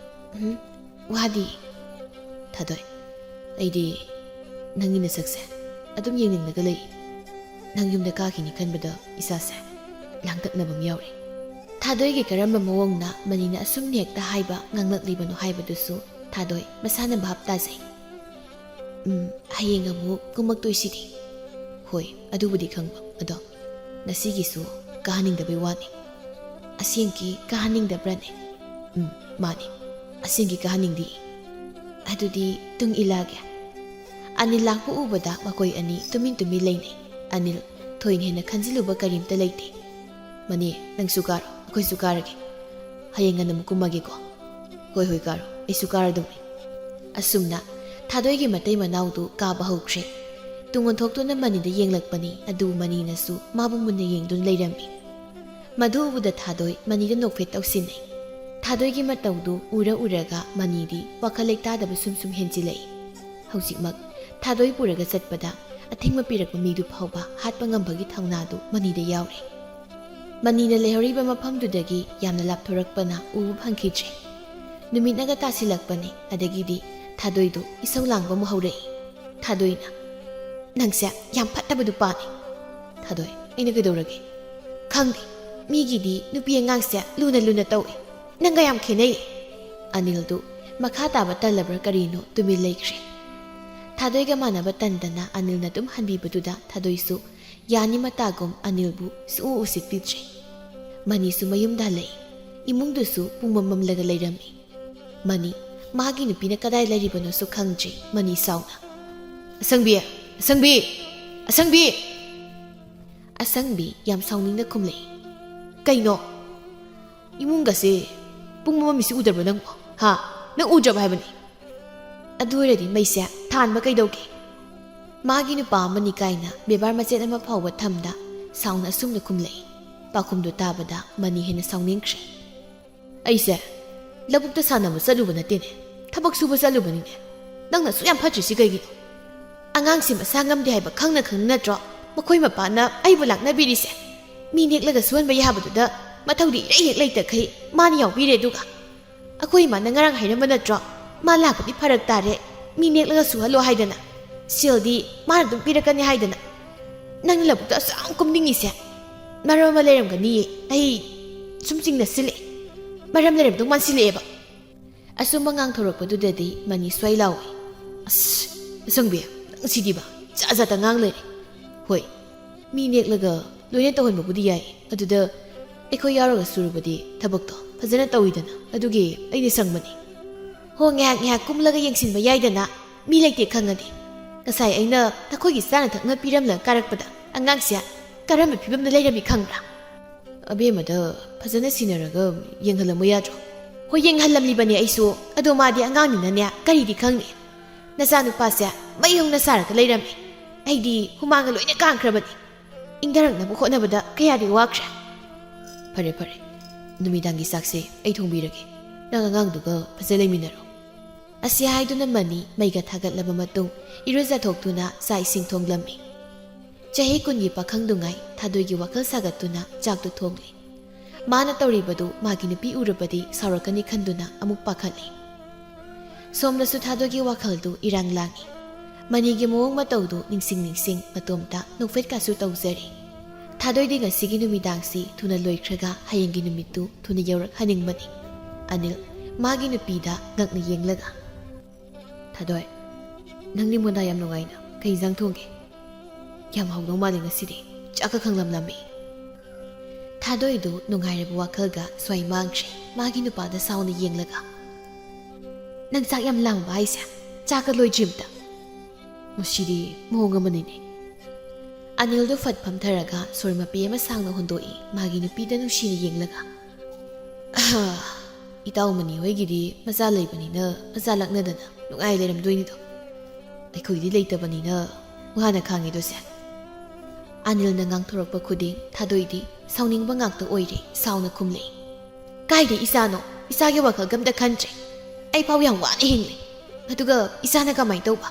"ꯎꯝ, ꯋꯥꯗꯤ꯫" "ꯊꯥꯗꯣꯏ, ꯑꯩꯗꯤ ꯅꯪꯒꯤ ꯅꯁꯛꯁꯦ ꯑꯗꯨꯝ ꯌꯦꯡꯅꯤꯡꯂꯒ ꯂꯩ꯫ ꯅꯪ ꯌꯨꯝꯗ ꯀꯥꯈꯤꯅꯤ ꯈꯟꯕꯗ ꯏꯁꯥꯁꯦ ꯂꯥꯡꯇꯛꯅꯕ ꯑꯃ ꯌꯥꯎꯔꯦ꯫" ꯊꯥꯗꯣꯏꯒꯤ ꯀꯔꯝꯕ ꯃꯑꯣꯡꯅ ꯃꯅꯤꯅ ꯑꯁꯨꯝꯅ ꯍꯦꯛꯇ ꯍꯥꯏꯕ ꯉꯥꯡꯂꯛꯂꯤꯕꯅꯣ ꯍꯥꯏꯕꯗꯨꯁꯨ ꯊꯥꯗꯣꯏ ꯃꯁꯥꯅ ꯚꯥꯞ ꯇꯥꯖꯩ꯫ "ꯎꯝ, ꯍꯌꯦꯡ ꯑꯃꯨꯛ ꯀꯨꯝꯃꯛꯇꯣꯏꯁꯤꯗꯤ꯫" "ꯍꯣꯏ, ꯑꯗꯨꯕꯨꯗꯤ ꯈꯪꯕ, ꯑꯗꯣ ꯉꯁꯤꯒꯤꯁꯨ ꯀꯥꯍꯟꯅꯤꯡꯗꯕꯩ ꯋꯥꯅꯤ꯫" "ꯑꯁꯦꯡꯀꯤ ꯀꯥꯍꯟꯅꯤꯡꯗꯕ꯭ꯔꯅꯦ?" "ꯎꯝ, ꯃꯥꯅꯤ, ꯑꯁꯦꯡꯀꯤ ꯀꯥꯍꯟꯅꯤꯡꯗꯤ꯫" "ꯑꯗꯨꯗꯤ ꯇꯨꯡ ꯏꯜꯂꯛꯑꯒꯦ꯫" ꯑꯅꯤꯜ ꯂꯥꯛꯄ ꯎꯕꯗ ꯃꯈꯣꯏ ꯑꯅꯤ ꯇꯨꯃꯤꯟ ꯇꯨꯃꯤꯟ ꯂꯩꯅꯩ꯫ ꯑꯅꯤꯜ, ꯊꯣꯏꯅ ꯍꯦꯟꯅ ꯈꯟꯖꯤꯜꯂꯨꯕ ꯀꯔꯤꯝꯇ ꯂꯩꯇꯦ꯫ "ꯃꯅꯤ, ꯅꯪꯁꯨ ꯀꯥꯔꯣ, ꯑꯩꯈꯣꯏꯁꯨ ꯀꯥꯔꯒꯦ꯫ ꯍꯌꯦꯡ ꯉꯟꯅ ꯑꯃꯨꯛ ꯀꯨꯝꯃꯒꯦꯀꯣ?" "ꯍꯣꯏ, ꯍꯣꯏ, ꯀꯥꯔꯣ, ꯑꯩꯁꯨ ꯀꯥꯔꯗꯧꯅꯤ"꯫ ꯑꯁꯨꯝꯅ ꯊꯥꯗꯣꯏꯒꯤ ꯃꯇꯩ ꯃꯅꯥꯎꯗꯨ ꯀꯥꯕ ꯍꯧꯈ꯭ꯔꯦ꯫ ꯇꯨꯡ ꯑꯣꯟꯊꯣꯛꯇꯨꯅ ꯃꯅꯤꯗ ꯌꯦꯡꯂꯛꯄꯅꯤ, ꯑꯗꯨꯕꯨ ꯃꯅꯤꯅꯁꯨ ꯃꯥꯕꯨ ꯃꯨꯟꯅ ꯌꯦꯡꯗꯨꯅ ꯂꯩꯔꯝꯃꯤ꯫ ꯃꯗꯨ ꯎꯕꯗ ꯊꯥꯗꯣꯏ ꯃꯅꯤꯗ ꯅꯣꯛꯐꯦꯠ ꯇꯧꯁꯤꯟꯅꯩ꯫ ꯊꯥꯗꯣꯏꯒꯤ ꯃꯇꯧꯗꯨ ꯎꯔ ꯎꯔꯒ ꯃꯅꯤꯗꯤ ꯋꯥꯈꯜ ꯂꯩꯇꯥꯗꯕ ꯁꯨꯝ ꯁꯨꯝ ꯍꯦꯟꯖꯤꯜꯂꯛꯏ꯫ ꯍꯧꯖꯤꯛꯃꯛ ꯊꯥꯗꯣꯏ ꯄꯨꯔꯒ ꯆꯠꯄꯗ ꯑꯊꯤꯡꯕ ꯄꯤꯔꯛꯄ ꯃꯤꯗꯨ ꯐꯥꯎꯕ ꯍꯥꯠꯄ ꯉꯝꯕꯒꯤ ꯊꯧꯅꯥꯗꯨ ꯃꯅꯤꯗ ꯌꯥꯎꯔꯦ꯫ ꯃꯅꯤꯅ ꯂꯩꯍꯧꯔꯤꯕ ꯃꯐꯝꯗꯨꯗꯒꯤ ꯌꯥꯝꯅ ꯂꯥꯞꯊꯣꯔꯛꯄꯅ ꯎꯕ ꯐꯪꯈꯤꯗ꯭ꯔꯦ꯫ ꯅꯨꯃꯤꯠꯅꯒ ꯇꯥꯁꯤꯜꯂꯛꯄꯅꯦ, ꯑꯗꯒꯤꯗꯤ ꯊꯥꯗꯣꯏꯗꯨ ꯏꯁꯧ ꯂꯥꯡꯕ ꯑꯃ ꯍꯧꯔꯛꯏ꯫ ꯊꯥꯗꯣꯏꯅ, "ꯅꯪꯁꯦ ꯌꯥꯝ ꯐꯠꯇꯕ ꯅꯨꯄꯥꯅꯤ"꯫ ꯊꯥꯗꯣꯏ, "ꯑꯩꯅ ꯀꯩꯗꯧꯔꯒꯦ?" "ꯈꯪꯗꯦ, ꯃꯤꯒꯤꯗꯤ ꯅꯨꯄꯤ ꯑꯉꯥꯡꯁꯦ ꯂꯨꯅ ꯂꯨꯅ ꯇꯧꯏ, ꯅꯪꯒ ꯌꯥꯝ ꯈꯦꯠꯅꯩ"꯫ ꯑꯅꯤꯜꯗꯨ ꯃꯈꯥ ꯇꯥꯕ ꯇꯜꯂꯕ꯭ꯔꯥ ꯀꯔꯤꯅꯣ ꯇꯨꯃꯤꯟ ꯂꯩꯈ꯭ꯔꯦ꯫ ꯊꯥꯗꯣꯏꯒ ꯃꯥꯟꯅꯕ ꯇꯟꯗꯅ ꯑꯅꯤꯜꯅ ꯑꯗꯨꯝ ꯍꯟꯕꯤꯕꯗꯨꯗ ꯊꯥꯗꯣꯏꯁꯨ ꯌꯥꯅꯤ ꯃꯇꯥꯒꯨꯝ ꯑꯅꯤꯜꯕꯨ ꯁꯨꯛꯎ ꯎꯁꯤꯠꯄꯤꯗ꯭ꯔꯦ꯫ ꯃꯅꯤꯁꯨ ꯃꯌꯨꯝꯗ ꯍꯜꯂꯛꯏ꯫ ꯏꯃꯨꯡꯗꯨꯁꯨ ꯄꯨꯡꯃꯝ ꯃꯝꯂꯒ ꯂꯩꯔꯝꯃꯤ꯫ ꯃꯅꯤ, ꯃꯥꯒꯤ ꯅꯨꯄꯤꯅ ꯀꯗꯥꯏ ꯂꯩꯔꯤꯕꯅꯣꯁꯨ ꯈꯪꯗ꯭ꯔꯤ꯫ ꯃꯅꯤ ꯁꯥꯎꯅ, "ꯑꯁꯪꯕꯤ! ꯑꯁꯪꯕꯤ! ꯑꯁꯪꯕꯤ!" ꯑꯁꯪꯕꯤ ꯌꯥꯝ ꯁꯥꯎꯅꯤꯡꯅ ꯈꯨꯝꯂꯛꯏ꯫ "ꯀꯩꯅꯣ? ꯏꯃꯨꯡꯒꯁꯦ ꯄꯨꯡꯃꯝ ꯃꯝꯃꯤꯁꯤ ꯎꯗꯕ꯭ꯔꯣ ꯅꯪꯕꯣ? ꯍꯥ? ꯅꯪ ꯎꯗ꯭ꯔꯕ ꯍꯥꯏꯕꯅꯤ?" "ꯑꯗꯨ ꯑꯣꯏꯔꯗꯤ ꯃꯩꯁꯦ ꯊꯥꯟꯕ ꯀꯩꯗꯧꯒꯦ?" ꯃꯥꯒꯤ ꯅꯨꯄꯥ ꯑꯃꯅꯤ ꯀꯥꯏꯅ ꯕꯦꯕꯥꯔ ꯃꯆꯦꯠ ꯑꯃ ꯐꯥꯎꯕ ꯊꯝꯗ ꯁꯥꯎꯅ ꯑꯁꯨꯝꯅ ꯈꯨꯝꯂꯛꯏ꯫ ꯄꯥꯎꯈꯨꯝꯗꯨ ꯇꯥꯕꯗ ꯃꯅꯤ ꯍꯦꯟꯅ ꯁꯥꯎꯅꯤꯡꯈ꯭ꯔꯦ꯫ "ꯑꯩꯁꯦ ꯂꯧꯕꯨꯛꯇ ꯁꯥꯟꯅꯕ ꯆꯠꯂꯨꯕ ꯅꯠꯇꯦꯅꯦ, ꯊꯕꯛ ꯁꯨꯕ ꯆꯠꯂꯨꯕꯅꯤꯅꯦ꯫ ꯅꯪꯅ ꯑꯁꯨꯛ ꯌꯥꯝ ꯐꯠꯇ꯭ꯔꯤꯁꯤ ꯀꯩꯒꯤꯅꯣ? ꯑꯉꯥꯡꯁꯤ ꯃꯁꯥ ꯉꯝꯗꯦ ꯍꯥꯏꯕ ꯈꯪꯅ ꯈꯪꯅ ꯅꯠꯇ꯭ꯔꯣ ꯃꯈꯣꯏ ꯃꯄꯥꯅ ꯑꯩꯕꯨ ꯂꯥꯛꯅꯕꯤꯔꯤꯁꯦ? ꯃꯤ ꯅꯦꯛꯂꯒ ꯁꯨꯍꯟꯕ ꯌꯥꯕꯗꯨꯗ ꯃꯊꯧꯗꯤ ꯏꯔꯩ ꯍꯦꯛ ꯂꯩꯇꯈꯩ ꯃꯥꯅ ꯌꯥꯎꯕꯤꯔꯦ꯫ ꯑꯗꯨꯒ ꯑꯩꯈꯣꯏ ꯏꯃꯥꯅ ꯉꯔꯥꯡ ꯍꯥꯏꯔꯝꯕ ꯅꯠꯇ꯭ꯔꯣ, ꯃꯥ ꯂꯥꯛꯄꯗꯤ ꯐꯔꯛ ꯇꯥꯔꯦ, ꯃꯤ ꯅꯦꯛꯂꯒ ꯁꯨꯍꯜꯂꯣ ꯍꯥꯏꯗꯅ? ꯁꯦꯜꯗꯤ ꯃꯥꯅ ꯑꯗꯨꯝ ꯄꯤꯔꯛꯀꯅꯤ ꯍꯥꯏꯗꯅ? ꯅꯪꯅ ꯂꯧꯕꯨꯛꯇ ꯑꯁꯨꯛ ꯌꯥꯝ ꯀꯨꯝꯅꯤꯡꯉꯤꯁꯦ ꯃꯔꯝ ꯑꯃ ꯂꯩꯔꯝꯒꯅꯤꯌꯦ꯫ ꯑꯩ ꯁꯨꯝ ꯆꯤꯡꯅꯁꯤꯜꯂꯛꯑꯦ, ꯃꯔꯝ ꯂꯩꯔꯝꯗꯧ ꯃꯥꯟꯁꯤꯜꯂꯛꯑꯦꯕ"꯫ ꯑꯁꯨꯝꯕ ꯉꯥꯡꯊꯣꯔꯛꯄꯗꯨꯗꯗꯤ ꯃꯅꯤ ꯁ꯭ꯋꯥꯏ ꯂꯥꯎꯏ꯫ "ꯑꯁ, ꯑꯁꯪꯕꯤ, ꯅꯪ ꯁꯤꯗꯤꯕ, ꯖꯥꯠ ꯖꯥꯠꯇ ꯉꯥꯡ ꯂꯩꯔꯦ꯫ ꯍꯣꯏ, ꯃꯤ ꯅꯦꯛꯂꯒ ꯂꯣꯏꯅ ꯇꯧꯍꯟꯕꯕꯨꯗꯤ ꯌꯥꯏ, ꯑꯗꯨꯗ ꯑꯩꯈꯣꯏ ꯌꯥꯎꯔꯒ ꯁꯨꯔꯕꯗꯤ ꯊꯕꯛꯇꯣ ꯐꯖꯅ ꯇꯧꯏꯗꯅ, ꯑꯗꯨꯒꯤ ꯑꯩꯅ ꯁꯪꯕꯅꯤ꯫ ꯍꯣ, ꯉꯥꯏꯍꯥꯛ ꯉꯥꯏꯍꯥꯛ ꯀꯨꯝꯂꯒ ꯌꯦꯡꯁꯤꯟꯕ ꯌꯥꯏꯗꯅ, ꯃꯤ ꯂꯩꯇꯦ ꯈꯪꯉꯗꯤ"꯫ ꯉꯁꯥꯏ ꯑꯩꯅ ꯅꯈꯣꯏꯒꯤ ꯆꯥꯅ ꯊꯛꯅ ꯄꯤꯔꯝꯂꯒ ꯀꯥꯔꯛꯄꯗ ꯑꯉꯥꯡꯁꯦ ꯀꯔꯝꯕ ꯐꯤꯕꯝꯗ ꯂꯩꯔꯝꯃꯤ ꯈꯪꯕ꯭ꯔꯥ? ꯑꯕꯦꯝꯃꯗ ꯐꯖꯅ ꯁꯤꯟꯅꯔꯒ ꯌꯦꯡꯍꯜꯂꯝꯃꯨ ꯌꯥꯗ꯭ꯔꯣ? ꯍꯣꯏ, ꯌꯦꯡꯍꯜꯂꯝꯂꯤꯕꯅꯦ ꯑꯩꯁꯨ, ꯑꯗꯣ ꯃꯥꯗꯤ ꯑꯉꯥꯡꯅꯤꯅꯅꯦ ꯀꯔꯤꯗꯤ ꯈꯪꯅꯤ꯫ ꯅꯆꯥꯅꯨꯄꯥꯁꯦ ꯃꯩ ꯍꯧꯅ ꯁꯥꯔꯒ ꯂꯩꯔꯝꯃꯤ꯫ ꯑꯩꯗꯤ ꯍꯨꯃꯥꯡꯒ ꯂꯣꯏꯅ ꯀꯥꯡꯈ꯭ꯔꯕꯅꯤ꯫ ꯏꯪꯊꯔꯛꯅꯕ ꯍꯣꯠꯅꯕꯗ ꯀꯌꯥꯗꯤ ꯋꯥꯈ꯭ꯔꯦ꯫ ꯐꯔꯦ ꯐꯔꯦ, ꯅꯨꯃꯤꯗꯥꯡꯒꯤ ꯆꯥꯛꯁꯦ ꯑꯩ ꯊꯣꯡꯕꯤꯔꯒꯦ꯫ ꯅꯪ ꯑꯉꯥꯡꯗꯨꯒ ꯐꯖ ꯂꯩꯃꯤꯟꯅꯔꯣ꯫ ꯑꯁꯤ ꯍꯥꯏꯗꯨꯅ ꯃꯅꯤ ꯃꯩꯒ ꯊꯥꯒꯠꯂꯕ ꯃꯇꯨꯡ ꯏꯔꯨꯖꯊꯣꯛꯇꯨꯅ ꯆꯥꯛ ꯏꯁꯤꯡ ꯊꯣꯡꯂꯝꯃꯤ꯫ ꯆꯍꯤ ꯀꯨꯟꯒꯤ ꯄꯥꯈꯪꯗꯨꯉꯥꯏ ꯊꯥꯗꯣꯏꯒꯤ ꯋꯥꯈꯜ ꯁꯥꯒꯠꯇꯨꯅ ꯆꯥꯛꯇꯨ ꯊꯣꯡꯂꯤ꯫ ꯃꯥꯅ ꯇꯧꯔꯤꯕꯗꯨ ꯃꯥꯒꯤ ꯅꯨꯄꯤ ꯎꯔꯕꯗꯤ ꯁꯥꯎꯔꯛꯀꯅꯤ ꯈꯟꯗꯨꯅ ꯑꯃꯨꯛ ꯄꯥꯈꯠꯂꯤ꯫ ꯁꯣꯝꯗꯁꯨ ꯊꯥꯗꯣꯏꯒꯤ ꯋꯥꯈꯜꯗꯨ ꯏꯔꯥꯡ ꯂꯥꯡꯏ꯫ ꯃꯅꯤꯒꯤ ꯃꯑꯣꯡ ꯃꯇꯧꯗꯨ ꯅꯤꯡꯁꯤꯡ ꯅꯤꯡꯁꯤꯡ ꯃꯇꯣꯝꯇ ꯅꯣꯛꯐꯦꯠꯀꯁꯨ ꯇꯧꯖꯔꯤ꯫ ꯊꯥꯗꯣꯏꯗꯤ ꯉꯁꯤꯒꯤ ꯅꯨꯃꯤꯗꯥꯡꯁꯤ ꯊꯨꯅ ꯂꯣꯏꯈ꯭ꯔꯒ ꯍꯌꯦꯡꯒꯤ ꯅꯨꯃꯤꯠꯇꯨ ꯊꯨꯅ ꯌꯧꯔꯛꯍꯟꯅꯤꯡꯕꯅꯤ꯫ ꯑꯅꯤꯜ, ꯃꯥꯒꯤ ꯅꯨꯄꯤꯗ ꯉꯛꯅ ꯌꯦꯡꯂꯒ, "ꯊꯥꯗꯣꯏ, ꯅꯪꯗꯤ ꯃꯣꯟꯗꯥ ꯌꯥꯝ ꯅꯨꯡꯉꯥꯏꯅ꯫ ꯀꯩ ꯏꯟꯖꯥꯡ ꯊꯣꯡꯒꯦ? ꯌꯥꯝ ꯍꯥꯎꯗꯧ ꯃꯥꯜꯂꯦ ꯉꯁꯤꯗꯤ꯫ ꯆꯥꯛꯀ ꯈꯪꯂꯝꯂꯝꯃꯤ꯫" ꯊꯥꯗꯣꯏꯗꯨ ꯅꯨꯡꯉꯥꯏꯔꯕ ꯋꯥꯈꯜꯒ ꯁ꯭ꯋꯥꯏ ꯃꯥꯡꯈ꯭ꯔꯦ꯫ ꯃꯥꯒꯤ ꯅꯨꯄꯥꯗ ꯁꯥꯎꯅ ꯌꯦꯡꯂꯒ, "ꯅꯪ ꯆꯥꯛ ꯌꯥꯝ ꯂꯥꯝꯕ ꯍꯥꯏꯁꯦ? ꯆꯥꯛꯀ ꯂꯣꯏꯗ꯭ꯔꯤꯝꯇ꯫ ꯃꯁꯤꯗꯤ ꯃꯑꯣꯡ ꯑꯃꯅꯤꯅꯦ꯫" ꯑꯅꯤꯜꯗꯨ ꯐꯠ ꯐꯝꯊꯔꯒ ꯁꯣꯔ ꯃꯄꯤ ꯑꯃ ꯁꯥꯡꯅ ꯍꯣꯟꯗꯣꯛꯏ꯫ ꯃꯥꯒꯤ ꯅꯨꯄꯤꯗ ꯅꯨꯡꯁꯤꯅ ꯌꯦꯡꯂꯒ, "ꯑꯍ, ꯏꯇꯥꯎ ꯃꯅꯤ ꯍꯣꯏꯒꯤꯗꯤ ꯃꯆꯥ ꯂꯩꯕꯅꯤꯅ ꯃꯆꯥ ꯂꯛꯅꯗꯅ ꯅꯨꯡꯉꯥꯏ ꯂꯩꯔꯝꯗꯣꯏꯅꯤꯗꯣ꯫ ꯑꯩꯈꯣꯏꯗꯤ ꯂꯩꯇꯕꯅꯤꯅ ꯋꯥꯅ ꯈꯥꯡꯉꯤꯗꯣꯁꯦ꯫" ꯑꯅꯤꯜꯅ ꯉꯥꯡꯊꯣꯔꯛꯄ ꯈꯨꯗꯤꯡ ꯊꯥꯗꯣꯏꯗꯤ ꯁꯥꯎꯅꯤꯡꯕ ꯉꯥꯛꯇ ꯑꯣꯏꯔꯦ꯫ ꯁꯥꯎꯅ ꯈꯨꯝꯂꯛꯏ, "ꯀꯥꯏꯗꯩ ꯏꯆꯥꯅꯣ? ꯏꯆꯥꯒꯤ ꯋꯥꯈꯜꯒ ꯑꯝꯇ ꯈꯟꯗ꯭ꯔꯦ꯫ ꯑꯩ ꯐꯥꯎ ꯌꯥꯝ ꯋꯥꯅ ꯍꯤꯡꯂꯤ꯫ ꯑꯗꯨꯒ ꯏꯆꯥꯅ ꯀꯃꯥꯏꯅ ꯇꯧꯕ?